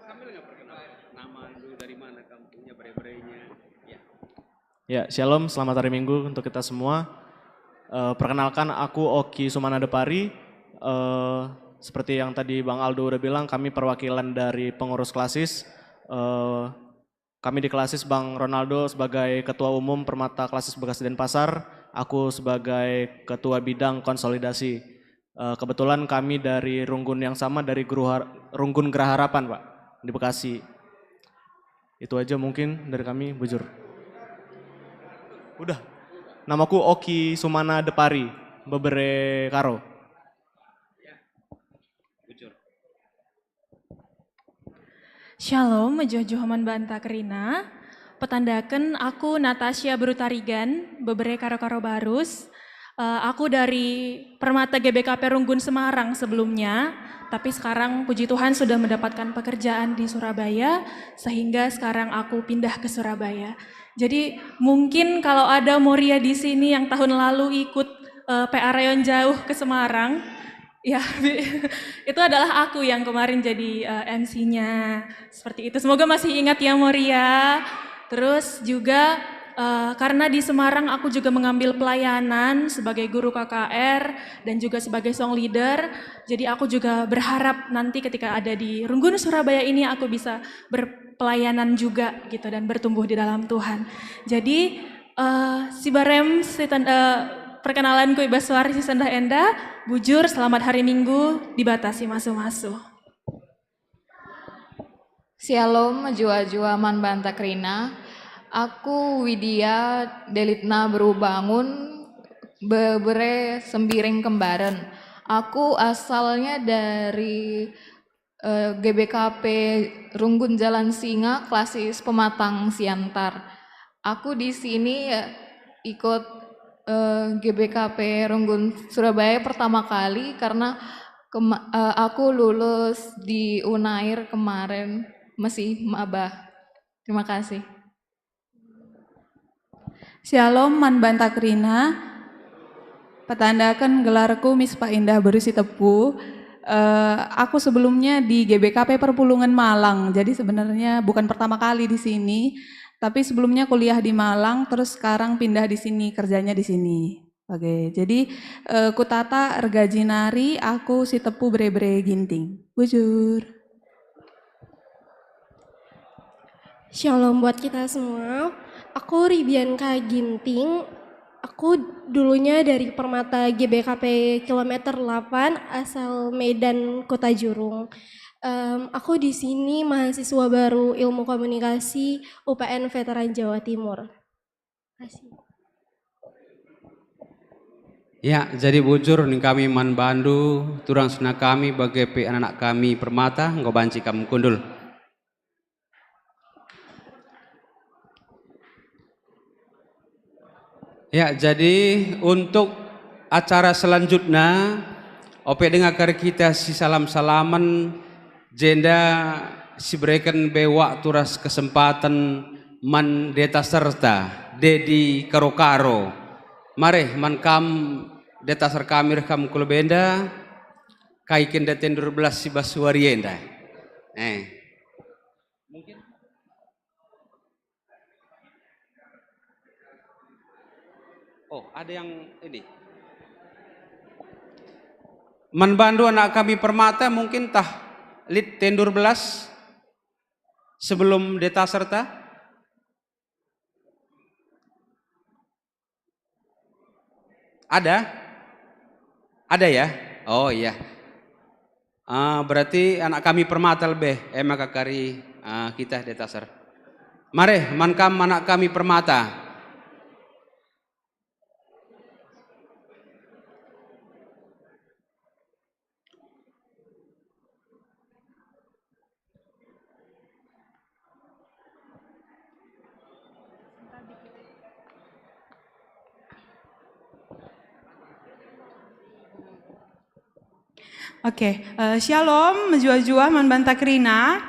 Sambil nggak perkenalan, nama lu, dari mana kampungnya, bere-berenya? Ya. Ya, shalom, selamat hari Minggu untuk kita semua. Eh, perkenalkan, aku Oki Sumana Depari. Eh, seperti yang tadi Bang Aldo udah bilang, kami perwakilan dari pengurus klasis. Eh, kami di klasis, Bang Ronaldo sebagai ketua umum Permata Klasis Bekasi Denpasar, aku sebagai ketua bidang konsolidasi. Eh, kebetulan kami dari runggun yang sama, dari Guru Har-, Runggun Geraha Harapan, Pak, di Bekasi. Itu aja mungkin dari kami, bujur. Udah. Namaku Oki Sumana Depari, bebere Karo. Shalom, mejuah-juah man banta kerina. Petandaken, aku Natasha Berutarigan, bebere Karo-Karo Barus. Eh, aku dari Permata G B K P Runggun Semarang sebelumnya, tapi sekarang puji Tuhan sudah mendapatkan pekerjaan di Surabaya, sehingga sekarang aku pindah ke Surabaya. Jadi mungkin kalau ada Moria di sini yang tahun lalu ikut, eh, P A Rayon Jauh ke Semarang, ya, itu adalah aku yang kemarin jadi, eh, M C-nya. Seperti itu. Semoga masih ingat ya, Moria. Terus juga, eh, karena di Semarang aku juga mengambil pelayanan sebagai guru K K R dan juga sebagai song leader. Jadi aku juga berharap nanti ketika ada di Runggun Surabaya ini aku bisa berpelayanan juga gitu dan bertumbuh di dalam Tuhan. Jadi, eh, sibarem si ten-, eh, perkenalanku i bas wari si sendah enda, bujur, selamat hari Minggu, dibatasi masu-masu. Shalom, mejuah-juah man banta kerina. Aku Widya Delitna Berubangun, bebere Sembiring Kembaren. Aku asalnya dari, eh, G B K P Runggun Jalan Singa, klasis Pematang Siantar. Aku di sini, eh, ikut, eh, G B K P Runggun Surabaya pertama kali karena kema-, eh, aku lulus di Unair kemarin, masih maba. Terima kasih. Shalom, man banta kerina. Petandaken, gelarku Mispa Indah Beru Sitepu. Eh, aku sebelumnya di G B K P Perpulungan Malang, jadi sebenarnya bukan pertama kali di sini, tapi sebelumnya kuliah di Malang, terus sekarang pindah di sini, kerjanya di sini. Oke, jadi, eh, kutata ergaji nari aku si tepu bere-bere Ginting. Bujur. Shalom buat kita semua. Aku Ribianka Ginting. Aku dulunya dari Permata G B K P kilometer delapan, asal Medan, Kota Jurung. Em, aku di sini mahasiswa baru Ilmu Komunikasi U P N Veteran Jawa Timur. Makasih. Ya, jadi bujur ning kami man bandu, turang senina kami bage pe anak-anak kami Permata, enggo banci kam kundul. Ya, jadi untuk acara selanjutnya, ope denga kari kita sisalam-salamen, jenda sibereken be waktu ras kesempaten man deta serta Dedi Karo-Karo. Mare, man kam deta ser kami reh kam ku lebe enda, kai kin deta endur belas si bas wari enda. Eh. Mungkin. Oh, ada yang ini. Man bandu anak kami Permata mungkin tah lit tendur belas sebelum deta serta? Ada? Ada ya? Oh iya. Ah, berarti anak kami Permata lebe, e maka kari, ah, kita deta ser. Mare, man kam anak kami Permata. Oke, eh, shalom, mejuah-juah man banta kerina.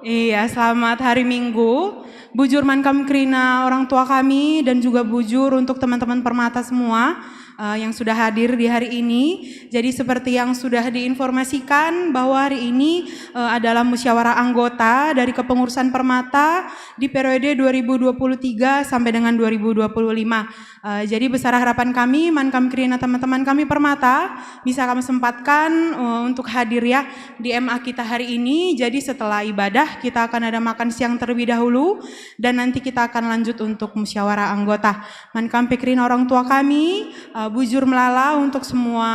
Iya, selamat hari Minggu. Bujur man kam kerina orang tua kami dan juga bujur untuk teman-teman Permata semua, eh, yang sudah hadir di hari ini. Jadi seperti yang sudah diinformasikan bahwa hari ini, eh, adalah musyawarah anggota dari kepengurusan Permata di periode dua ribu dua puluh tiga sampai dengan dua ribu dua puluh lima. Eh, jadi besar harapan kami, man kam kerina teman-teman kami Permata, bisa kami sempatkan, eh, untuk hadir ya di M A kita hari ini. Jadi setelah ibadah kita akan ada makan siang terlebih dahulu dan nanti kita akan lanjut untuk musyawarah anggota. Man kam pe kerina orang tua kami, eh, bujur melala untuk semua,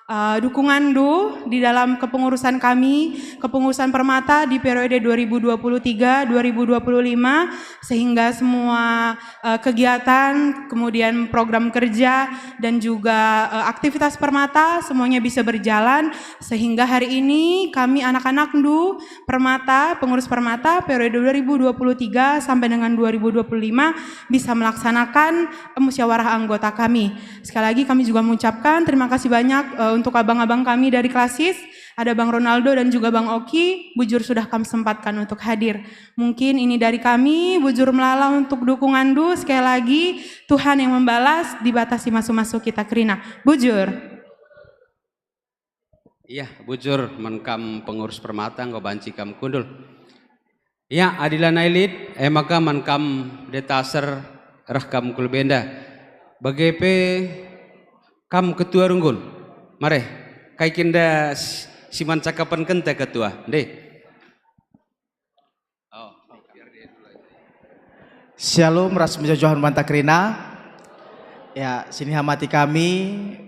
eh, dukunganndu di dalam kepengurusan kami, kepengurusan Permata di periode dua ribu dua puluh tiga dua ribu dua puluh lima, sehingga semua, eh, kegiatan, kemudian program kerja, dan juga, eh, aktivitas Permata semuanya bisa berjalan, sehingga hari ini kami anak-anakndu Permata, pengurus Permata periode dua ribu dua puluh tiga sampai dengan dua ribu dua puluh lima bisa melaksanakan, eh, musyawarah anggota kami. Sekali lagi kami juga mengucapkan terima kasih banyak, eh, untuk abang-abang kami dari Klasis, ada Bang Ronaldo dan juga Bang Oki, bujur sudah kami sempatkan untuk hadir. Mungkin ini dari kami, bujur melala untuk dukunganndu. Sekali lagi, Tuhan yang membalas, dibatasi masu-masu kita kerina. Bujur. Iya, bujur, man kam pengurus Permata enggo banci kam kundul. Iya, adila nai lit, e maka man kam deta ser reh kam ku lebe enda. Bage pe kam ketua runggun. Mare, kai kin enda si, si man cakapen kenta ketua, ndeh. Oh, biar dia dulu aja. Shalom ras mejuah-juah man banta kerina. Ya, sinihamati kami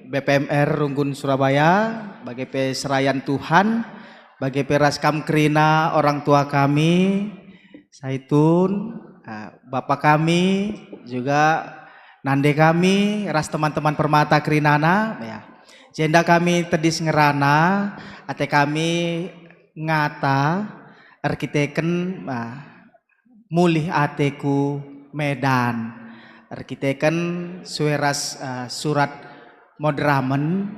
B P M R Runggun Surabaya, bage pe serayan Tuhan, bage pe ras kam kerina orang tua kami, Saitun, ah, bapa kami, juga nande kami, ras teman-teman Permata kerinana, ya. Jenda kami tedis ngerana, ate kami ngata erkiteken, ah, mulih ateku Medan. Erkiteken sue ras, eh, surat moderamen,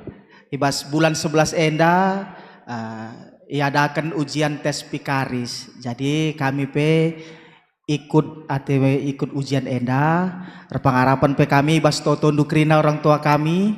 i bas bulan sebelas enda, eh, iadaken ujian tes pikaris. Jadi kami pe ikut ate ikut ujian enda, erpengarapen pe kami i bas totondu kerina orang tua kami,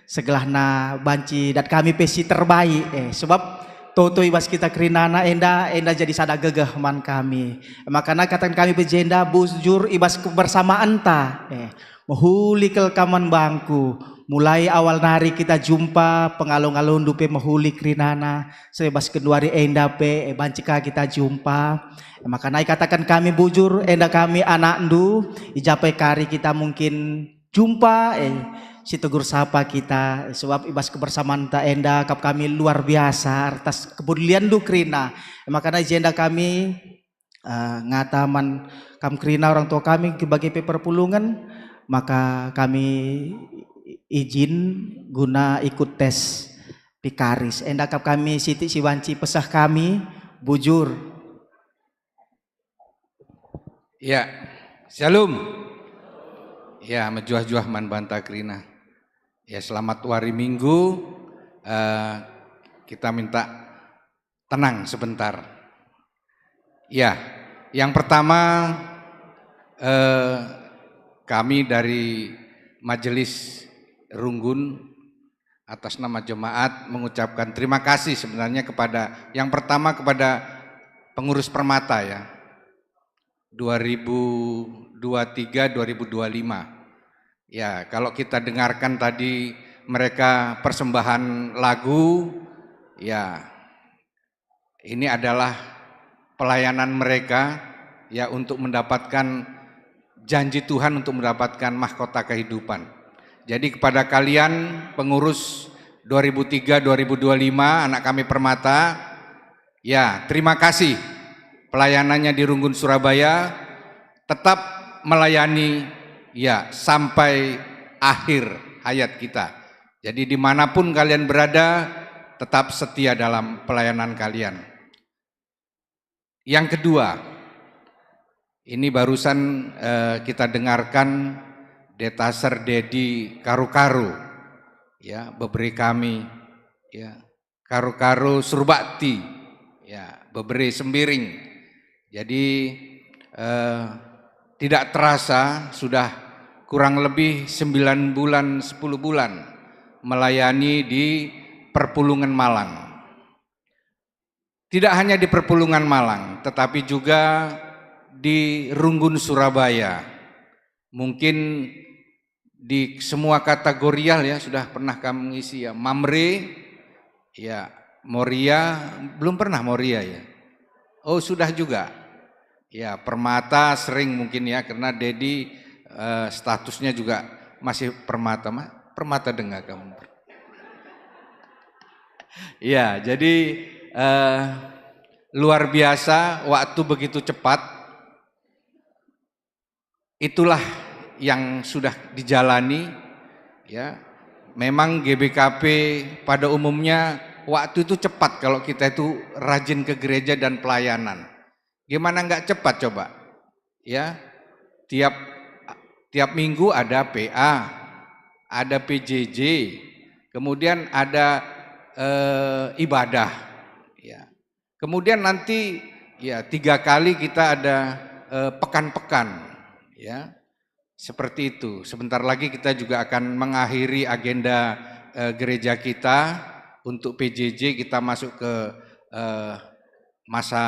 Segelahna banci dat kami pe si terbaik, eh, sebab toto i bas kita kerinana enda, enda jadi sada gegeh man kami. Makana kataken kami pe jenda bujur i bas kebersamaenta, eh, mehuli kal kam man bangku. Mulai awal nari kita jumpa, pengalo-ngalondu pe mehuli kerinana, sebab genduari enda pe, eh, banci ka kita jumpa. Makana ikataken kami bujur, enda kami anakndu, i ja pe kari kita mungkin jumpa, eh, si tegur sapa kita, eh, sebab i bas kebersamaenta enda kap kami luar biasa atas kepedulianndu kerina. Makana i jenda kami, eh, ngata man kam kerina orang tua kami bage pe perpulungen, maka kami izin guna ikut tes vikaris. Enda kap kami sitik si banci peseh kami, bujur. Ya, Shalom. Ya, mejuah-juah man banta kerina. Ya, selamat wari Minggu. Eh, kita minta tenang sebentar. Ya, yang pertama, eh, kami dari Majelis Runggun atas nama jemaat mengucapkan terima kasih sebenarnya kepada, yang pertama kepada pengurus Permata, ya, dua ribu dua tiga, dua ribu dua lima. Ya, kalau kita dengarkan tadi mereka persembahan lagu, ya, ini adalah pelayanan mereka, ya, untuk mendapatkan janji Tuhan, untuk mendapatkan mahkota kehidupan. Jadi kepada kalian pengurus dua ribu tiga dua ribu dua lima, anak kami Permata, ya, terima kasih pelayanannya di Runggun Surabaya, tetap melayani, ya, sampai akhir hayat kita. Jadi dimanapun kalian berada, tetap setia dalam pelayanan kalian. Yang kedua, ini barusan, eh, kita dengarkan Detaser Dedi Karu-Karu, ya, bebere kami, ya, Karu-Karu Surbakti, ya, bebere Sembiring. Jadi, eh, tidak terasa sudah kurang lebih sembilan bulan, sepuluh bulan melayani di Perpulungen Malang. Tidak hanya di Perpulungen Malang, tetapi juga di Runggun Surabaya. Mungkin di semua kategorial, ya, sudah pernah kami mengisi, ya. Mamre, ya, Moria, belum pernah Moria, ya. Oh, sudah juga. Ya, Permata sering mungkin, ya, karena Dedi, eh, statusnya juga masih Permata, mah. Permata dengar kamu. Ya, jadi, eh, luar biasa, waktu begitu cepat. Itulah yang sudah dijalani, ya. Memang G B K P pada umumnya waktu itu cepat kalau kita itu rajin ke gereja dan pelayanan. Gimana nggak cepat coba? Ya, tiap, tiap minggu ada P A, ada P J J, kemudian ada, eh, ibadah. Ya. Kemudian nanti, ya, tiga kali kita ada, eh, pekan-pekan, ya. Seperti itu. Sebentar lagi kita juga akan mengakhiri agenda, eh, gereja kita untuk P J J, kita masuk ke, eh, masa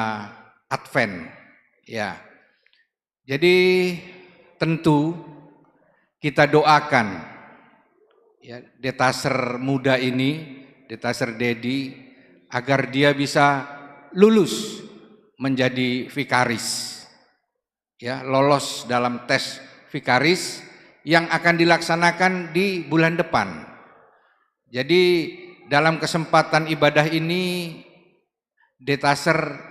Advent. Ya. Jadi tentu kita doakan, ya, detaser muda ini, detaser Dedi, agar dia bisa lulus menjadi vikaris, ya, lolos dalam tes vikaris yang akan dilaksanakan di bulan depan. Jadi dalam kesempatan ibadah ini, detaser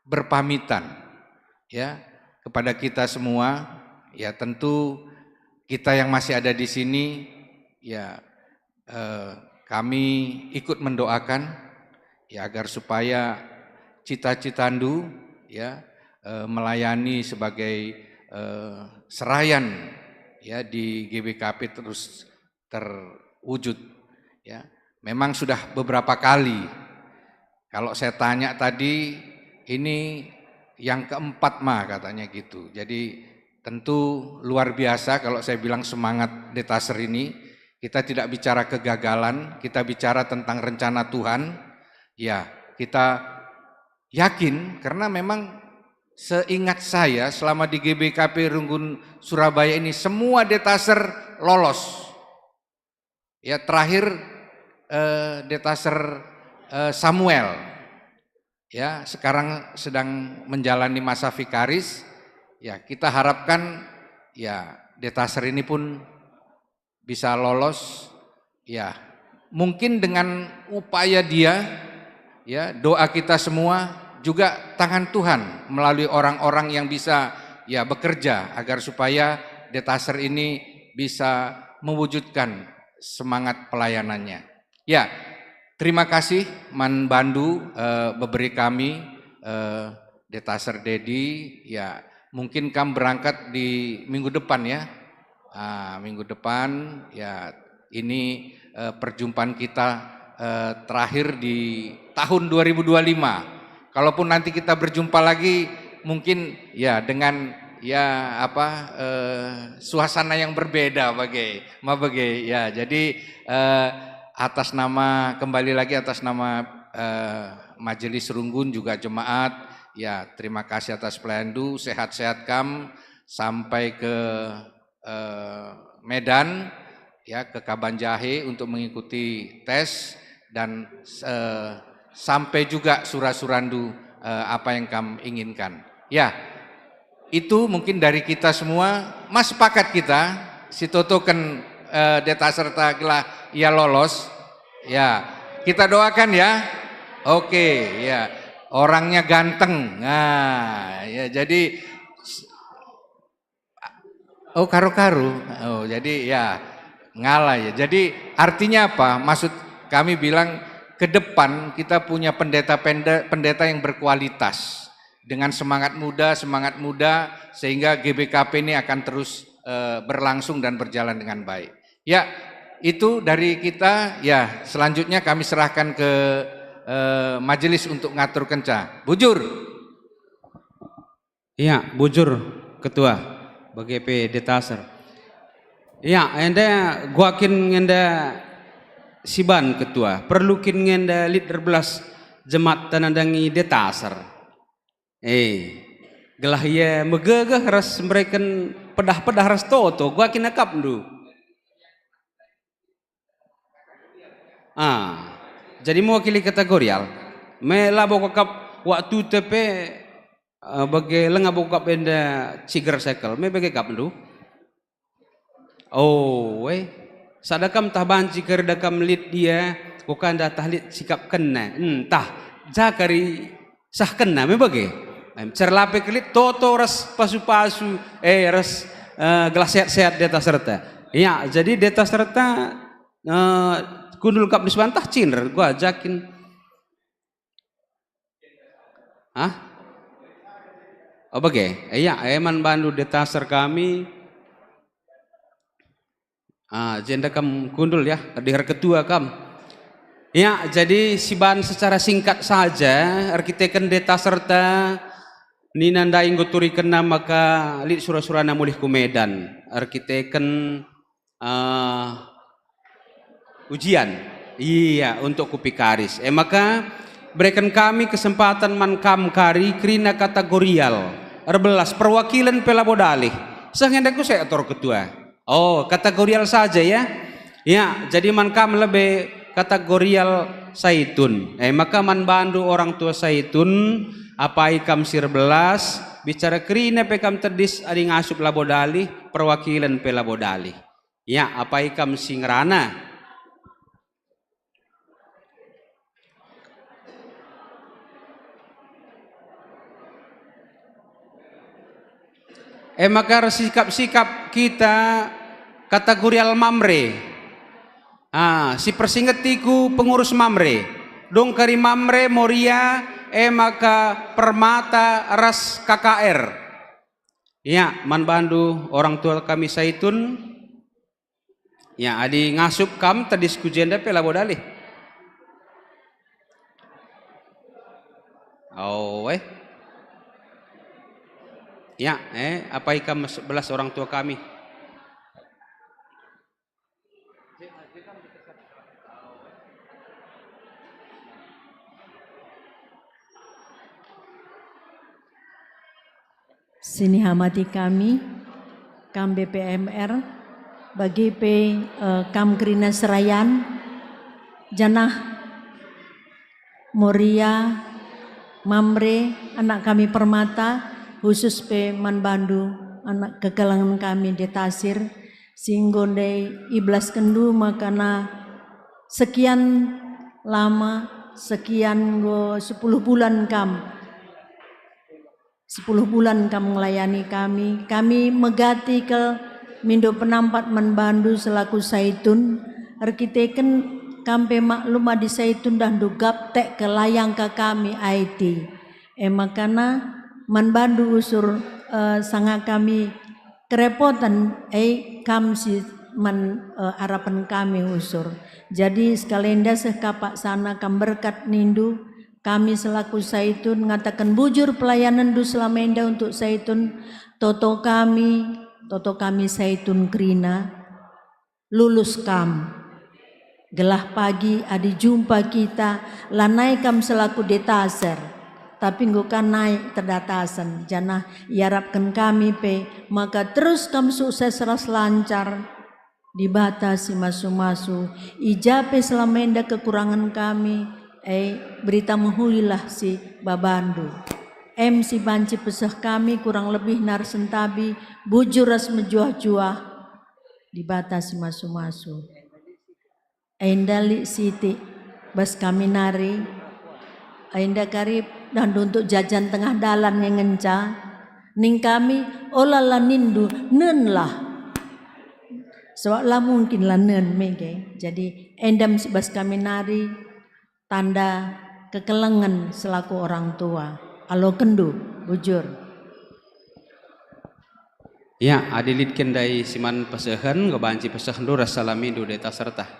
berpamitan, ya, kepada kita semua. Ya, tentu kita yang masih ada di sini, ya, eh, kami ikut mendoakan, ya, agar supaya cita-citandu, ya, eh, melayani sebagai, eh, serayan, ya, di G B K P terus terwujud, ya. Memang sudah beberapa kali. Kalau saya tanya tadi, ini yang keempat mah katanya gitu. Jadi tentu luar biasa kalau saya bilang semangat detaser ini. Kita tidak bicara kegagalan, kita bicara tentang rencana Tuhan. Ya, kita yakin karena memang seingat saya selama di G B K P Runggun Surabaya ini semua detaser lolos. Ya, terakhir, eh, detaser, eh, Samuel. Ya, sekarang sedang menjalani masa vikaris. Ya, kita harapkan, ya, detaser ini pun bisa lolos. Ya, mungkin dengan upaya dia, ya, doa kita semua, juga tangan Tuhan melalui orang-orang yang bisa, ya, bekerja agar supaya detaser ini bisa mewujudkan semangat pelayanannya. Ya, terima kasih man bandu, eh, beberi kami, eh, detaser Dedi. Ya, mungkin kam berangkat di minggu depan, ya. Ah, minggu depan, ya, ini, eh, perjumpaan kita, eh, terakhir di tahun dua ribu dua lima. Kalaupun nanti kita berjumpa lagi, mungkin, ya, dengan, ya, apa, eh, suasana yang berbeda bage, ma bage. Ya, jadi, eh, atas nama, kembali lagi atas nama, eh, Majelis Runggun juga jemaat, ya, terima kasih atas pelayandu, sehat-sehat kam sampai ke, eh, Medan, ya, ke Kabanjahe untuk mengikuti tes dan, eh, sampai juga sura-surandu, eh, apa yang kam inginkan. Ya, itu mungkin dari kita semua. Mas, sepakat kita, sitotoken, eh, detaser ta gelah ia lolos? Ya, kita doakan, ya. Oke, ya. Orangnya ganteng. Nah, ya, jadi, oh, karu-karu. Oh, jadi, ya, ngalah, ya. Jadi, artinya apa? Maksud kami bilang, ke depan kita punya pendeta-pende-, pendeta yang berkualitas, dengan semangat muda, semangat muda, sehingga G B K P ini akan terus, eh, berlangsung dan berjalan dengan baik. Ya, itu dari kita. Ya, selanjutnya kami serahkan ke, eh, majelis untuk ngatur kenca. Bujur. Iya, bujur, Ketua, bage pe detaser. Iya, enda gua kin ngenda siban, Ketua. Perlu kin ngenda lit erbelas jemaat ta nandangi detaser. Eh, gelah ia megegeh ras mereken pedah-pedah ras toto, gua kin akapndu. Ah, jadi mewakili kategorial. Me labo kakap waktu te pe, eh, bage lenga bo kakap enda ciger sekel. Me bage akapndu. Oh, eh. Sada kam tah banci kerida kam lit dia, kuka nda tah lit sikap kena. Entah, ja kari sah kena me bage. Em, cerlape kelit toto ras pasu-pasu, eh, ras, eh, gelah sehat-sehat detaser ta. Ya, jadi detaser ta, eh, kundul kap nisbantah cinder, gua jakin. Hah? Oh, bage. Eh, ya, eman bandu detaser kami. Ah, jenda kam kundul ya, deher ketua kam. Ya, jadi siban secara singkat saja, erkiteken detaser ta nina ndai enggo turikenna maka lit sura-surana mulih ku Medan. Erkiteken, eh, ujian. Iya, untuk ku vikaris. E maka, bereken kami kesempatan man kam kari kerina kategorial. Erbelas perwakilen pe labo dalih. Seh nge enda ku sektor ketua. Oh, kategorial saja ya. Ya, jadi man kam lebe kategorial Saitun. E maka man bandu orang tua Saitun, apai kam si erbelas, bicara kerina pe kam tedis adi ngasup labo dalih, perwakilen pe labo dalih. Ya, apai kam si ngerana. E maka ersikap-sikap kita kategorial Mamre. Ah, si persingetiku pengurus Mamre. Dung kari Mamre, Moria, e maka Permata ras K K R. Ya, man bandu orang tua kami Saitun. Ya, adi ngasup kam tedis ku jenda pe labo dalih. Oh, eh. Ya, eh, apai kam sebelas orang tua kami. Sinihamati kami, kam B P M R, bagi pe, eh, kam kerina serayan, janah Moria, Mamre, anak kami permata, khusus pe man bandu, anak kekelengen kami Detasir, si enggo ndai ibelaskenndu makana sekian lama, sekian enggo sepuluh bulan kam, sepuluh bulan kam ngelayani kami. Kami megati kal mindo penampat man bandu selaku Saitun, erkiteken kam pe maklum adi Saitun dah ndugap tek ke layang ka kami aiti. E makana man bandu usur, eh, sanga kami kerepoten, e kam si man, eh, arapen kami usur. Jadi sekalenda seh kapak sana kam berkat nindu, kami selaku Saitun ngataken bujur pelayanenndu selama enda untuk Saitun, toto kami, toto kami Saitun kerina, lulus kam. Gelah pagi adi jumpa kita, lanai kam selaku Detaser, tapi enggo ka nai terdatasen, janah iarapken kami pe maka terus kam sukses ras lancar. Dibata si masu-masu, i ja pe selama enda kekurangen kami, e, berita mehulilah si babandu. Em si banci peseh kami kurang lebih nari sentabi, bujur ras mejuah-juah. Dibata si masu-masu. Enda lit sitik bas kami nari. Enda kari dah nduntuk jajan tengah dalan nge ngenca. Ning kami, ola la nindu, nenlah. Sebab la mungkin la nen mege. Jadi, enda si bas kami nari tanda kekelengen selaku orang tua. Alokenndu, bujur. Ya, adi lit kin ndai si man pesehen, enggo banci pesehndu ras salamindu Detaser tah.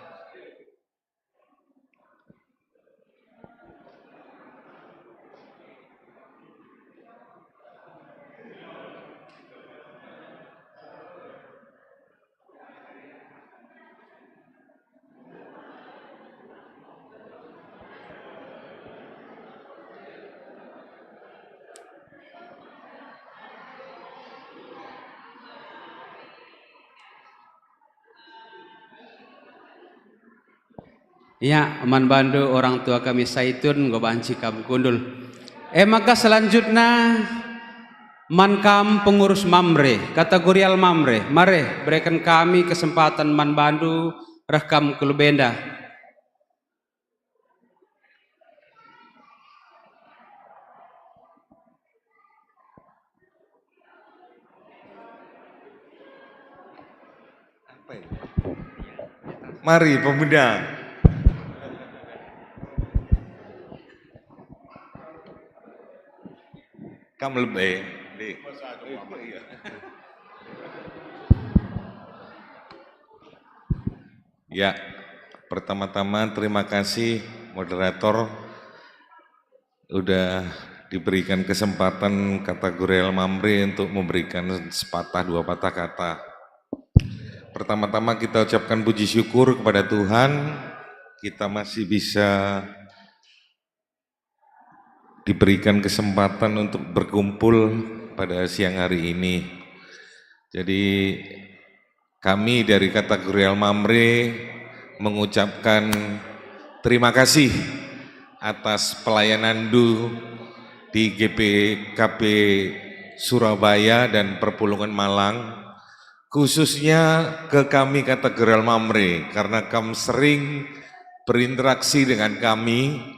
Ya, man bandu orang tua kami Saitun, enggo banci kam kundul. E maka selanjutna, man kam pengurus Mamre, kategorial Mamre, mare bereken kami kesempatan man bandu reh kam ku lebe enda. Apa ini? Mari, pemuda. Kam lebe, di. Iya. Ya, pertama-tama terima kasih moderator udah diberikan kesempatan kategorial Mamre untuk memberikan sepatah dua patah kata. Pertama-tama kita ucapkan puji syukur kepada Tuhan, kita masih bisa diberikan kesempatan untuk berkumpul pada siang hari ini. Jadi, kami dari kategorial Mamre mengucapkan terima kasih atas pelayananndu di G P K P Surabaya dan Perpulungen Malang, khususnya ke kami kategorial Mamre, karena kam sering berinteraksi dengan kami.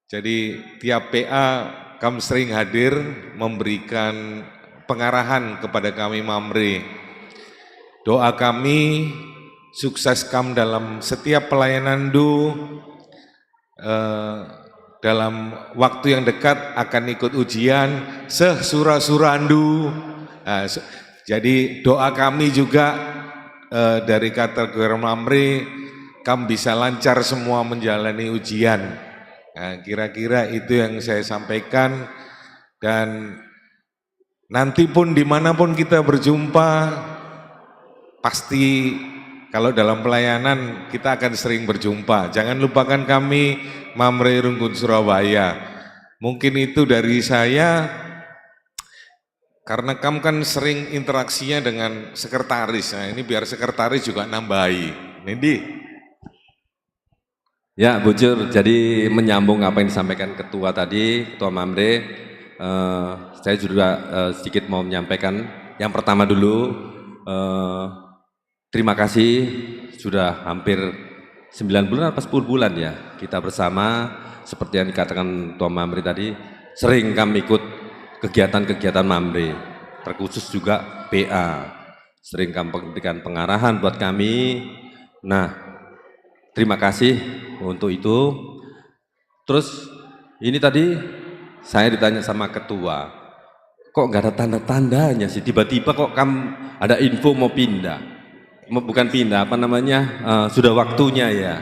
Jadi, tiap P A kam sering hadir memberikan pengarahan kepada kami Mamre. Doa kami, sukses kam dalam setiap pelayananndu, eh, dalam waktu yang dekat akan ikut ujian, seh sura-surandu. Nah, se-, jadi doa kami juga, eh, dari kategorial Mamre, kam bisa lancar semua menjalani ujian. Nah, kira-kira itu yang saya sampaikan, dan nanti pun dimanapun kita berjumpa, pasti Kalau dalam pelayanan kita akan sering berjumpa. Jangan lupakan kami, Mamre Runggun Surabaya. Mungkin itu dari saya, karena kamu kan sering interaksinya dengan sekretaris. Nah, ini biar sekretaris juga nambahi. Nindi. Ya, bujur. Jadi menyambung apa yang disampaikan Ketua tadi, Ketua Mamre, eh, saya juga, eh, sedikit mau menyampaikan. Yang pertama dulu, eh, terima kasih sudah hampir sembilan bulan apa sepuluh bulan ya kita bersama, seperti yang dikatakan Ketua Mamre tadi, sering kami ikut kegiatan-kegiatan Mamre, terkhusus juga P A. Sering kami memberikan pengarahan buat kami. Nah, terima kasih untuk itu. Terus ini tadi saya ditanya sama ketua, "Kok nggak ada tanda-tandanya sih? Tiba-tiba kok kamu ada info mau pindah?" Mau, bukan pindah, apa namanya, eh, sudah waktunya ya.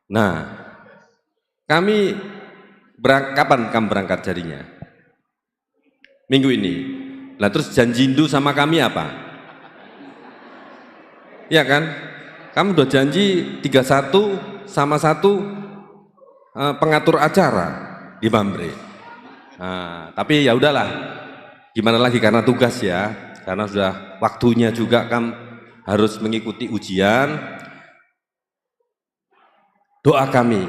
Nah, kami berang-, kapan kamu berangkat jadinya? Minggu ini. Lah, terus janjindu sama kami apa? Ya kan? Kamu udah janji tiga satu sama satu, eh, pengatur acara di Mamre. Nah, tapi ya udahlah. Gimana lagi, karena tugas ya. Karena sudah waktunya juga kamu harus mengikuti ujian. Doa kami,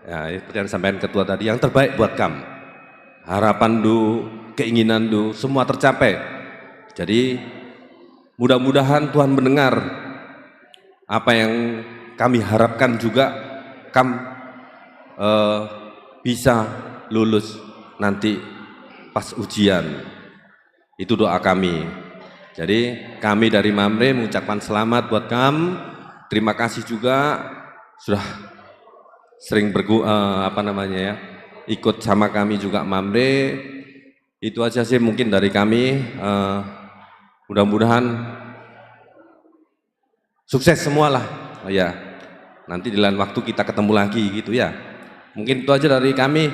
ya, seperti yang disampaikan ketua tadi, yang terbaik buat kam. Harapan du, keinginan du, semua tercapai. Jadi, mudah-mudahan Tuhan mendengar apa yang kami harapkan juga kam, eh, bisa lulus nanti pas ujian. Itu doa kami. Jadi, kami dari Mamre mengucapkan selamat buat kam. Terima kasih juga sudah sering bergu-, eh, apa namanya ya, ikut sama kami juga Mamre. Itu aja sih mungkin dari kami. Eh, mudah-mudahan sukses semualah. Oh ya, nanti di lain waktu kita ketemu lagi gitu ya. Mungkin itu aja dari kami.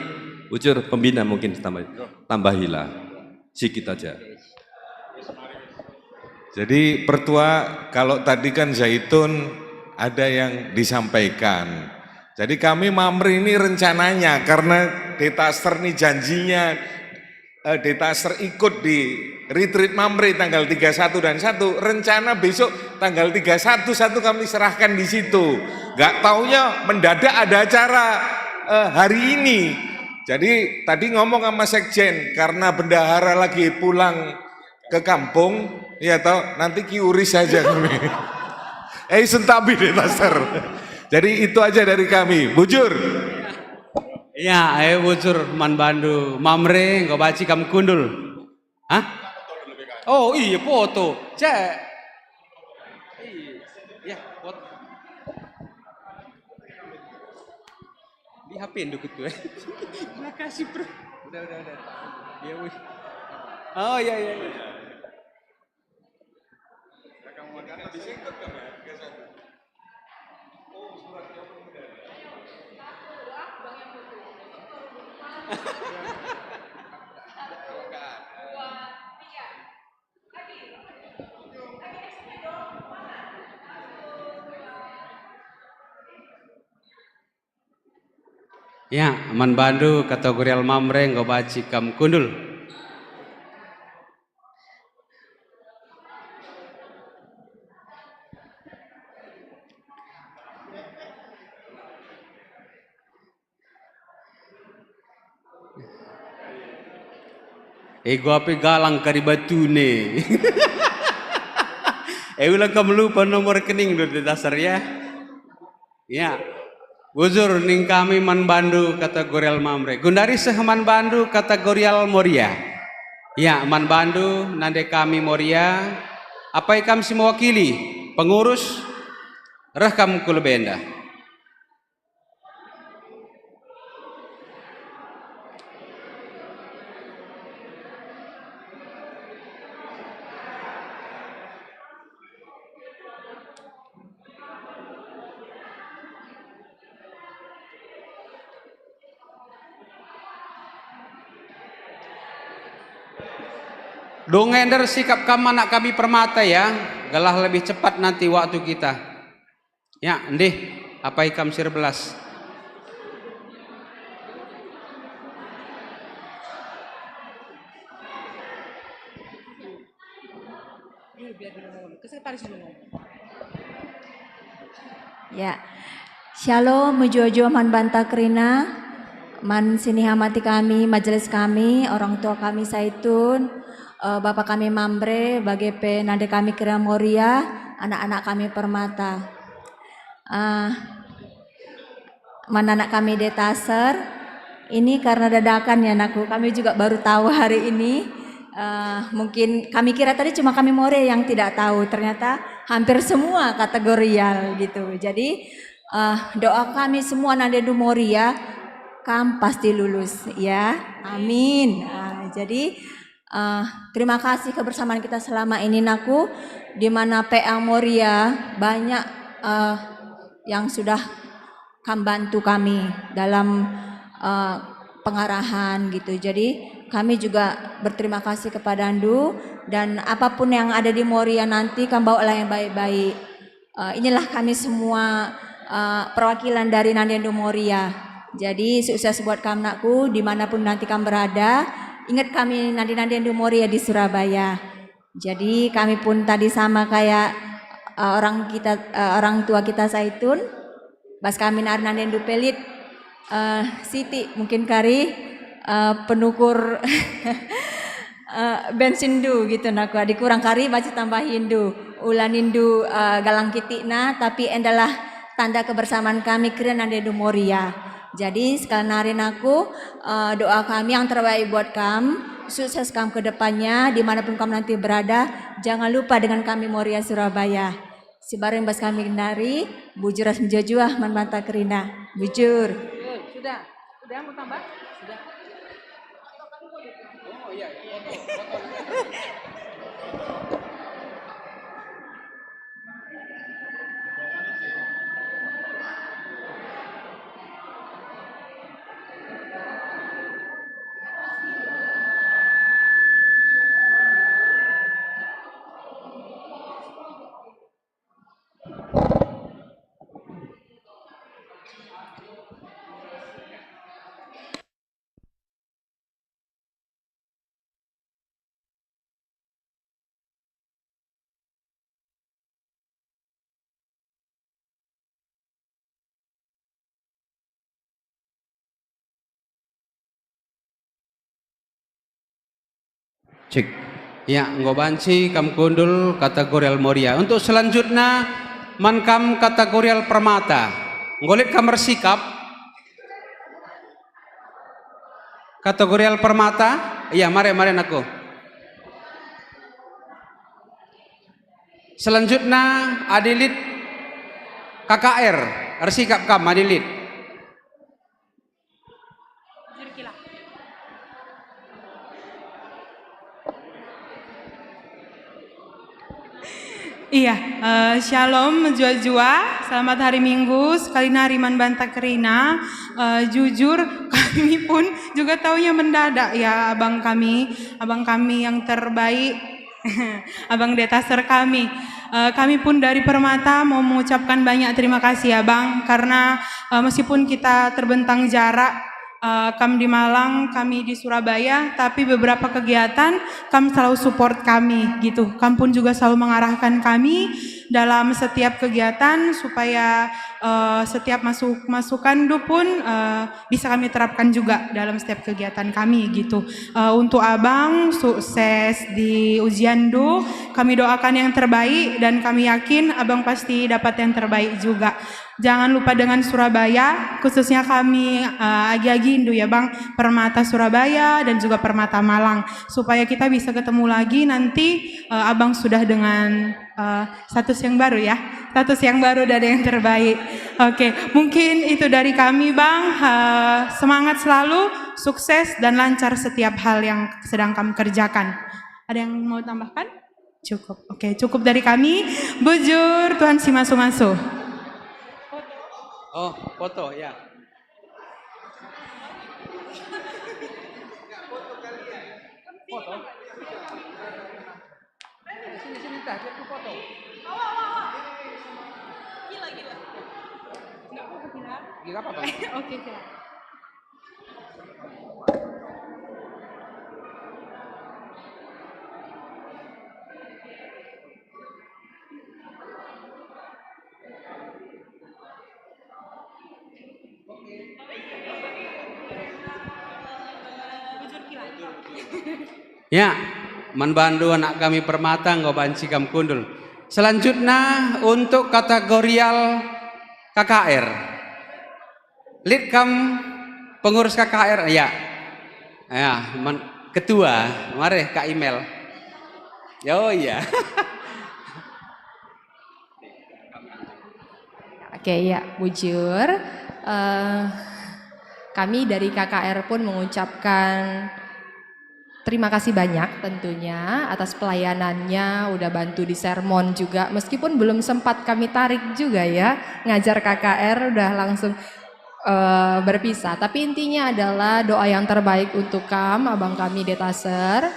Bujur, pembina mungkin tambah, tambahilah. Sikit aja. Jadi pertua, kalau tadi kan Zaitun ada yang disampaikan. Jadi kami Mamre ini rencananya, karena Detaster ini janjinya, eh, Detaster ikut di retreat Mamre tanggal tiga satu dan satu. Rencana besok tanggal tiga satu, satu kami serahkan di situ. Gak taunya mendadak ada acara, eh, hari ini. Jadi tadi ngomong sama sekjen, karena bendahara lagi pulang ke kampung, ya toh, nanti kiuris saja kami. Eh, sentabi deh, Pastor. Jadi itu aja dari kami. Bujur. Ya, ayo bujur man bandu Mamre, enggo banci kam kundul. Hah? Oh iya, foto. Cek. Iya. Ya, foto. Di H P ndukut tuh, eh. Makasih, Bro. Udah, udah, udah. Ya, wih. Oh, iya, iya, iya. Ya, man bandu kategorial Mamre enggo banci kam kundul. Ego ape galang kari batune. Eh, ulang kam lupa nomor rekening dulu di dasar ya. Ya. Bujur ning kami man bandu kategorial Mamre. Gundari seh man bandu kategorial Moria. Ya, man bandu nande kami Moria. Apai kam si mewakili? Pengurus? Reh kam ku lebe enda. Dungender sikap kam anak kami Permata ya, gelah lebih cepat nanti waktu kita. Ya, ndih, apai kam si erbelas? Ya. Shalom, mejuah-juah man banta kerina, man si nihamati kami, majelis kami, orang tua kami Saitun, eh, bapa kami Mamre, bage pe nande kami kerina Moria, anak-anak kami Permata. Ah, man anak kami Detaser, ini karena dadakan ya, nakku, kami juga baru tahu hari ini. Eh, mungkin kami kira tadi cuma kami Moria yang tidak tahu, ternyata hampir semua kategorial gitu. Jadi, eh, doa kami semua nandendu Moria, kam pasti lulus ya. Amin. Ah, jadi, eh, terima kasih kebersamaan kita selama ini, nakku, di mana P A Moria banyak, eh, yang sudah kam bantu kami dalam, eh, pengarahan gitu. Jadi kami juga berterima kasih kepadandu, dan apapun yang ada di Moria nanti kam bawalah yang baik-baik. Eh, inilah kami semua, eh, perwakilan dari nandendu Moria. Jadi sukses buat kam, nakku, dimanapun nanti kam berada. Ingat kami nande-nandendu Moria di Surabaya. Jadi kami pun tadi sama kayak, eh, orang kita, eh, orang tua kita Saitun, bas kami nari nandendu pelit, eh, siti mungkin kari, eh, penukur, eh, bensinndu gitu, nakku, adi kurang kari banci tambahindu, ula nindu, eh, galang kitikna, tapi endalah tanda kebersamaan kami kerina nandendu Moria. Jadi sekali nari, nakku, eh, doa kami yang terbaik buat kam, sukses kam ke depannya, dimanapun kam nanti berada, jangan lupa dengan kami Moria Surabaya. Si baru bas kami nari, bujur ras mejuah-juah man banta kerina. Bujur. Sudah. Sudah mau tambah? Sudah. Cek. Ya, enggo banci kam kundul kategorial Moria. Untuk selanjutnya, man kam kategorial Permata. Enggo lit kam ersikap? Kategorial Permata? Iya, mari, mari, nakku. Selanjutnya, adi lit K K R, ersikap kam, adi lit. Iya, eh, shalom, mejuah-juah. Selamat hari Minggu, sekali nari man banta kerina. Eh, jujur, kami pun juga taunya mendadak ya, abang kami, abang kami yang terbaik, abang Detaser kami. Eh, kami pun dari Permata mau mengucapkan banyak terima kasih ya, Bang, karena, eh, meskipun kita terbentang jarak, eh, kam di Malang, kami di Surabaya, tapi beberapa kegiatan kam selalu support kami gitu. Kam pun juga selalu mengarahkan kami dalam setiap kegiatan supaya, eh, setiap masuk masukan du pun, eh, bisa kami terapkan juga dalam setiap kegiatan kami gitu. Eh, untuk abang sukses di ujian du, kami doakan yang terbaik dan kami yakin abang pasti dapat yang terbaik juga. Jangan lupa dengan Surabaya, khususnya kami, eh, agi-agindu ya, Bang, Permata Surabaya dan juga Permata Malang, supaya kita bisa ketemu lagi nanti, eh, Abang sudah dengan, eh, status yang baru ya, status yang baru dan yang terbaik. Oke, mungkin itu dari kami, Bang. Eh, semangat selalu, sukses dan lancar setiap hal yang sedang kami kerjakan. Ada yang mau tambahkan? Cukup. Oke, cukup dari kami. Bujur, Tuhan si masu-masu. Oh, foto ya. Foto. Sini, sini, tah, biar ku foto. Gila, gila. Nggak apa-apa. Oke, silakan. Ya, man bandu anak kami permata enggo banci kam kundul. Selanjutnya untuk kategorial K K R. Lit kam pengurus K K R? Ya. Ya, man, ketua, mari Kak Imel. Oh iya. Oke, ya, bujur. Eh, kami dari K K R pun mengucapkan terima kasih banyak tentunya atas pelayanannya, udah bantu di sermon juga. Meskipun belum sempat kami tarik juga ya, ngajar K K R udah langsung eh, berpisah. Tapi intinya adalah doa yang terbaik untuk kam, abang kami Detaser.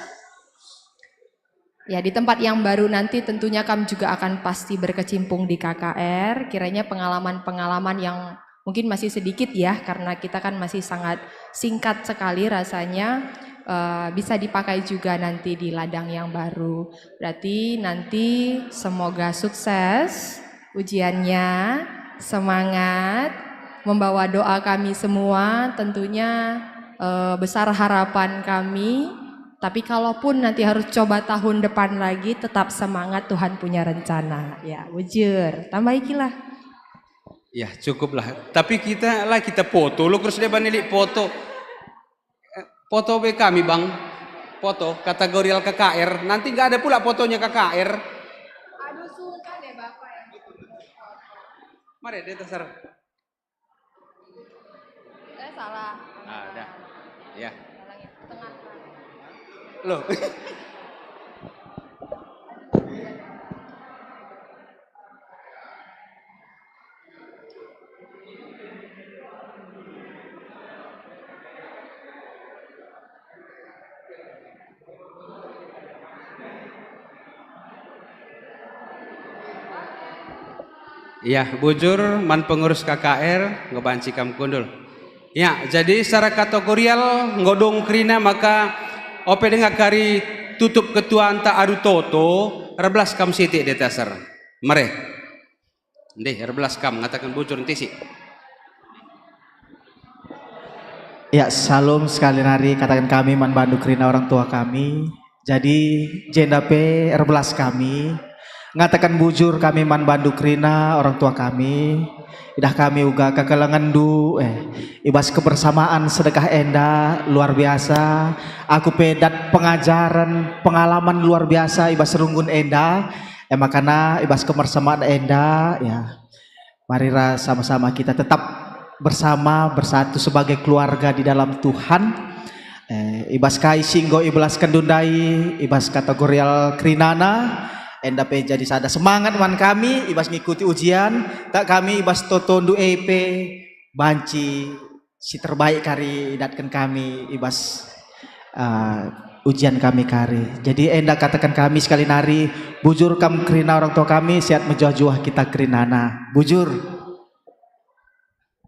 Ya, di tempat yang baru nanti tentunya kam juga akan pasti berkecimpung di K K R. Kiranya pengalaman-pengalaman yang mungkin masih sedikit ya, karena kita kan masih sangat singkat sekali rasanya, eh, bisa dipakai juga nanti di ladang yang baru. Berarti nanti semoga sukses ujiannya, semangat, membawa doa kami semua, tentunya, eh, besar harapan kami. Tapi kalaupun nanti harus coba tahun depan lagi, tetap semangat, Tuhan punya rencana. Ya, bujur. Tambah ikilah. Ya, cukuplah. Tapi kita lah, kita foto. Lo terus dia banilik foto. Eh, foto be kami, Bang. Foto kategorial K K R. Nanti nggak ada pula fotonya K K R. Aduh, sungkan ya, Bapak ya. Mari, Detaser. Eh, salah. Ah, dah. Ya. Ulangi. Tengah. Loh. Iya, bujur man pengurus K K R enggo banci kam kundul. Ya, jadi secara kategorial enggo dung kerina, maka ope denga kari tutup ketuanta alu toto, erbelas kam sitik Detaser. Mare. Ndeh, erbelas kam, ngataken bujur ntisi. Ya, salam sekali nari kataken kami man bandu kerina orang tua kami. Jadi, jenda pe erbelas kami. Ngataken bujur kami man bandu kerina orang tua kami. Idah kami uga kekelengenndu, eh, i bas kebersamaan sedekah enda luar biasa. Aku pe dat pengajaren, pengalaman luar biasa i bas runggun enda. E makana i bas kebersamaan enda, ya, marira sama-sama kita tetap bersama, bersatu sebagai keluarga di dalam Tuhan. Eh, i bas kai si enggo ibelaskenndu ndai, i bas kategorial kerinana, enda pe jadi sada semangat man kami, i bas ngikuti ujian, tak kami i bas totondu e pe banci si terbaik kari idatken kami i bas, eh, ujian kami kari. Jadi enda kataken kami sekali nari, bujur kam kerina orang tua kami, sehat mejuah-juah kita kerinana. Bujur.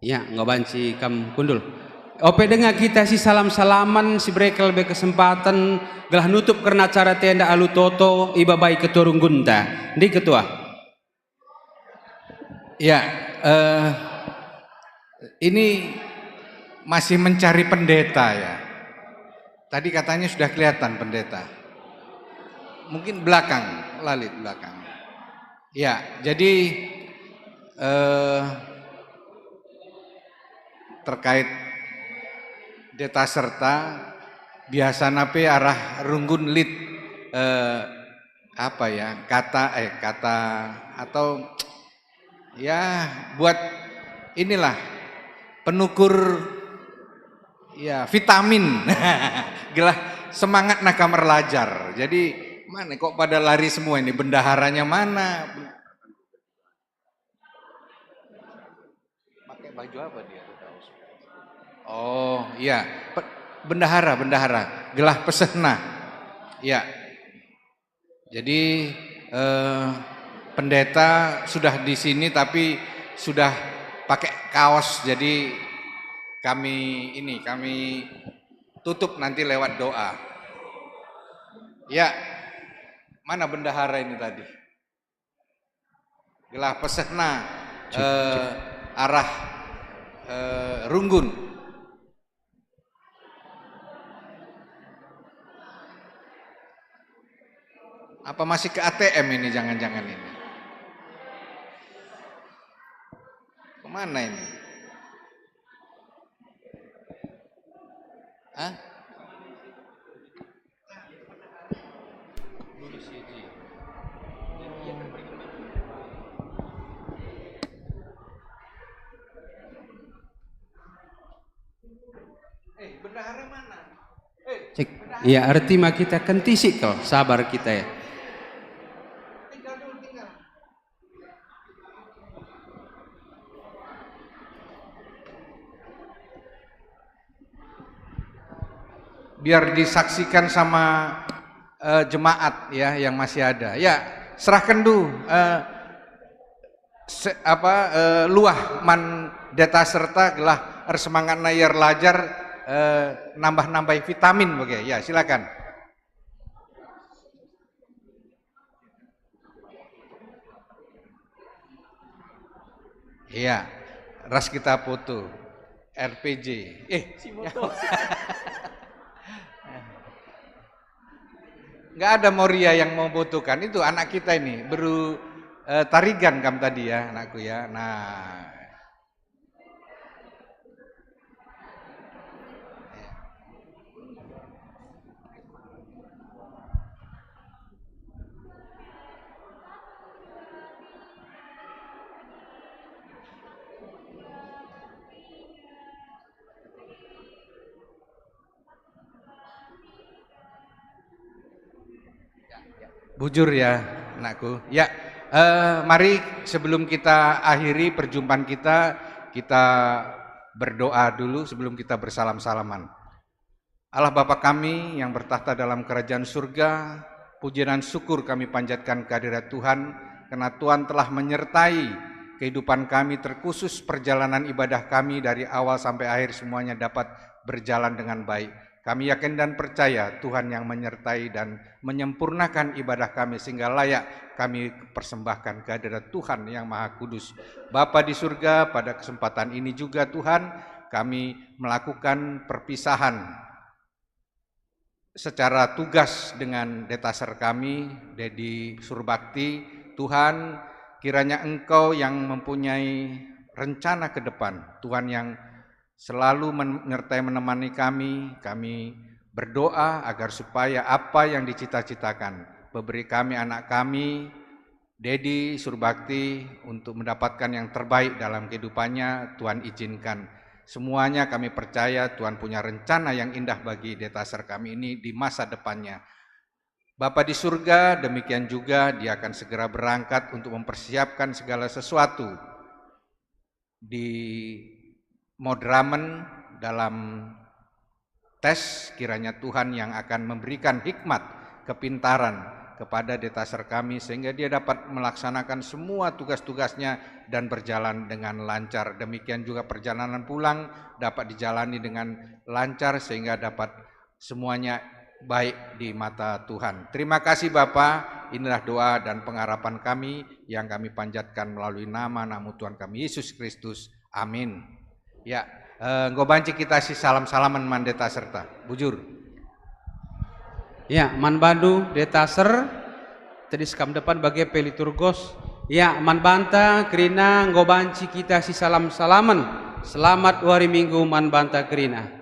Ya, enggo banci kam kundul. Ope denga kita si salam-salaman, si bere lebe kesempaten gelah nutup kerna acara enda alu toto ibabai ketua runggunta. Ndi ketua? Ya, eh, ini masih mencari pendeta ya. Tadi katanya sudah kelihatan pendeta. Mungkin belakang, lalit belakang. Ya, jadi, eh, terkait Detaserta, biasana pe arah runggun lit, eh, apa ya, kata, eh, kata atau ya buat inilah penukur ya vitamin. Gelah semangat naka merlajar. Jadi mana kok pada lari semua ini, bendaharanya mana? Pakai baju apa dia? Oh, iya. Pe-, bendahara, bendahara. Gelah pesehna. Iya. Jadi, eh, pendeta sudah di sini, tapi sudah pakai kaos, jadi kami ini, kami tutup nanti lewat doa. Ya, mana bendahara ini tadi? Gelah pesehna, cek, eh, cek, arah, eh, Runggun. Apa masih ke A T M ini, jangan-jangan ini? Kemana ini? Hah? Eh, bendahara mana? Eh, cek. Bendahara. Iya, erti ma kita kentisik kal, sabar kita ya. Tinggal dulu, tinggal. Biar disaksikan sama, eh, jemaat ya yang masih ada. Ya, serahkan dulu, eh, se-, apa, eh, luah man deta serta gelah ersemangatna ia erlajar, eh, nambah-nambahi vitamin bage. Ya, silakan. Iya, ras kita foto. R P J. Eh, si motor. Nggak ada Moria yang membutuhkan. Itu anak kita ini, beru, eh, Tarigan kam tadi ya, anakku ya. Nah, bujur ya, anakku. Ya, eh, mari sebelum kita akhiri perjumpaan kita, kita berdoa dulu sebelum kita bersalam-salaman. Allah Bapa kami yang bertakhta dalam kerajaan surga, puji dan syukur kami panjatkan kehadirat Tuhan, karena Tuhan telah menyertai kehidupan kami, terkhusus perjalanan ibadah kami dari awal sampai akhir semuanya dapat berjalan dengan baik. Kami yakin dan percaya Tuhan yang menyertai dan menyempurnakan ibadah kami sehingga layak kami persembahkan ke hadirat Tuhan yang Maha Kudus. Bapa di surga, pada kesempatan ini juga Tuhan, kami melakukan perpisahan secara tugas dengan detaser kami, Dedi Surbakti. Tuhan, kiranya Engkau yang mempunyai rencana ke depan, Tuhan yang selalu men-, menyertai menemani kami. Kami berdoa agar supaya apa yang dicita-citakan, beberi kami anak kami, Dedi Surbakti, untuk mendapatkan yang terbaik dalam kehidupannya, Tuhan izinkan. Semuanya kami percaya Tuhan punya rencana yang indah bagi detaser kami ini di masa depannya. Bapa di surga, demikian juga Dia akan segera berangkat untuk mempersiapkan segala sesuatu di Maud Ramen dalam tes, kiranya Tuhan yang akan memberikan hikmat, kepintaran kepada detaser kami, sehingga dia dapat melaksanakan semua tugas-tugasnya dan berjalan dengan lancar. Demikian juga perjalanan pulang dapat dijalani dengan lancar, sehingga dapat semuanya baik di mata Tuhan. Terima kasih Bapa, inilah doa dan pengharapan kami yang kami panjatkan melalui nama Anakmu Tuhan kami, Yesus Kristus. Amin. Ya, eh, enggo banci kita sisalam-salamen man detaser ta. Bujur. Ya, man bandu detaser, tedis kam depan bage pe liturgos. Ya, man banta kerina enggo banci kita sisalam-salamen. Selamat wari Minggu man banta kerina.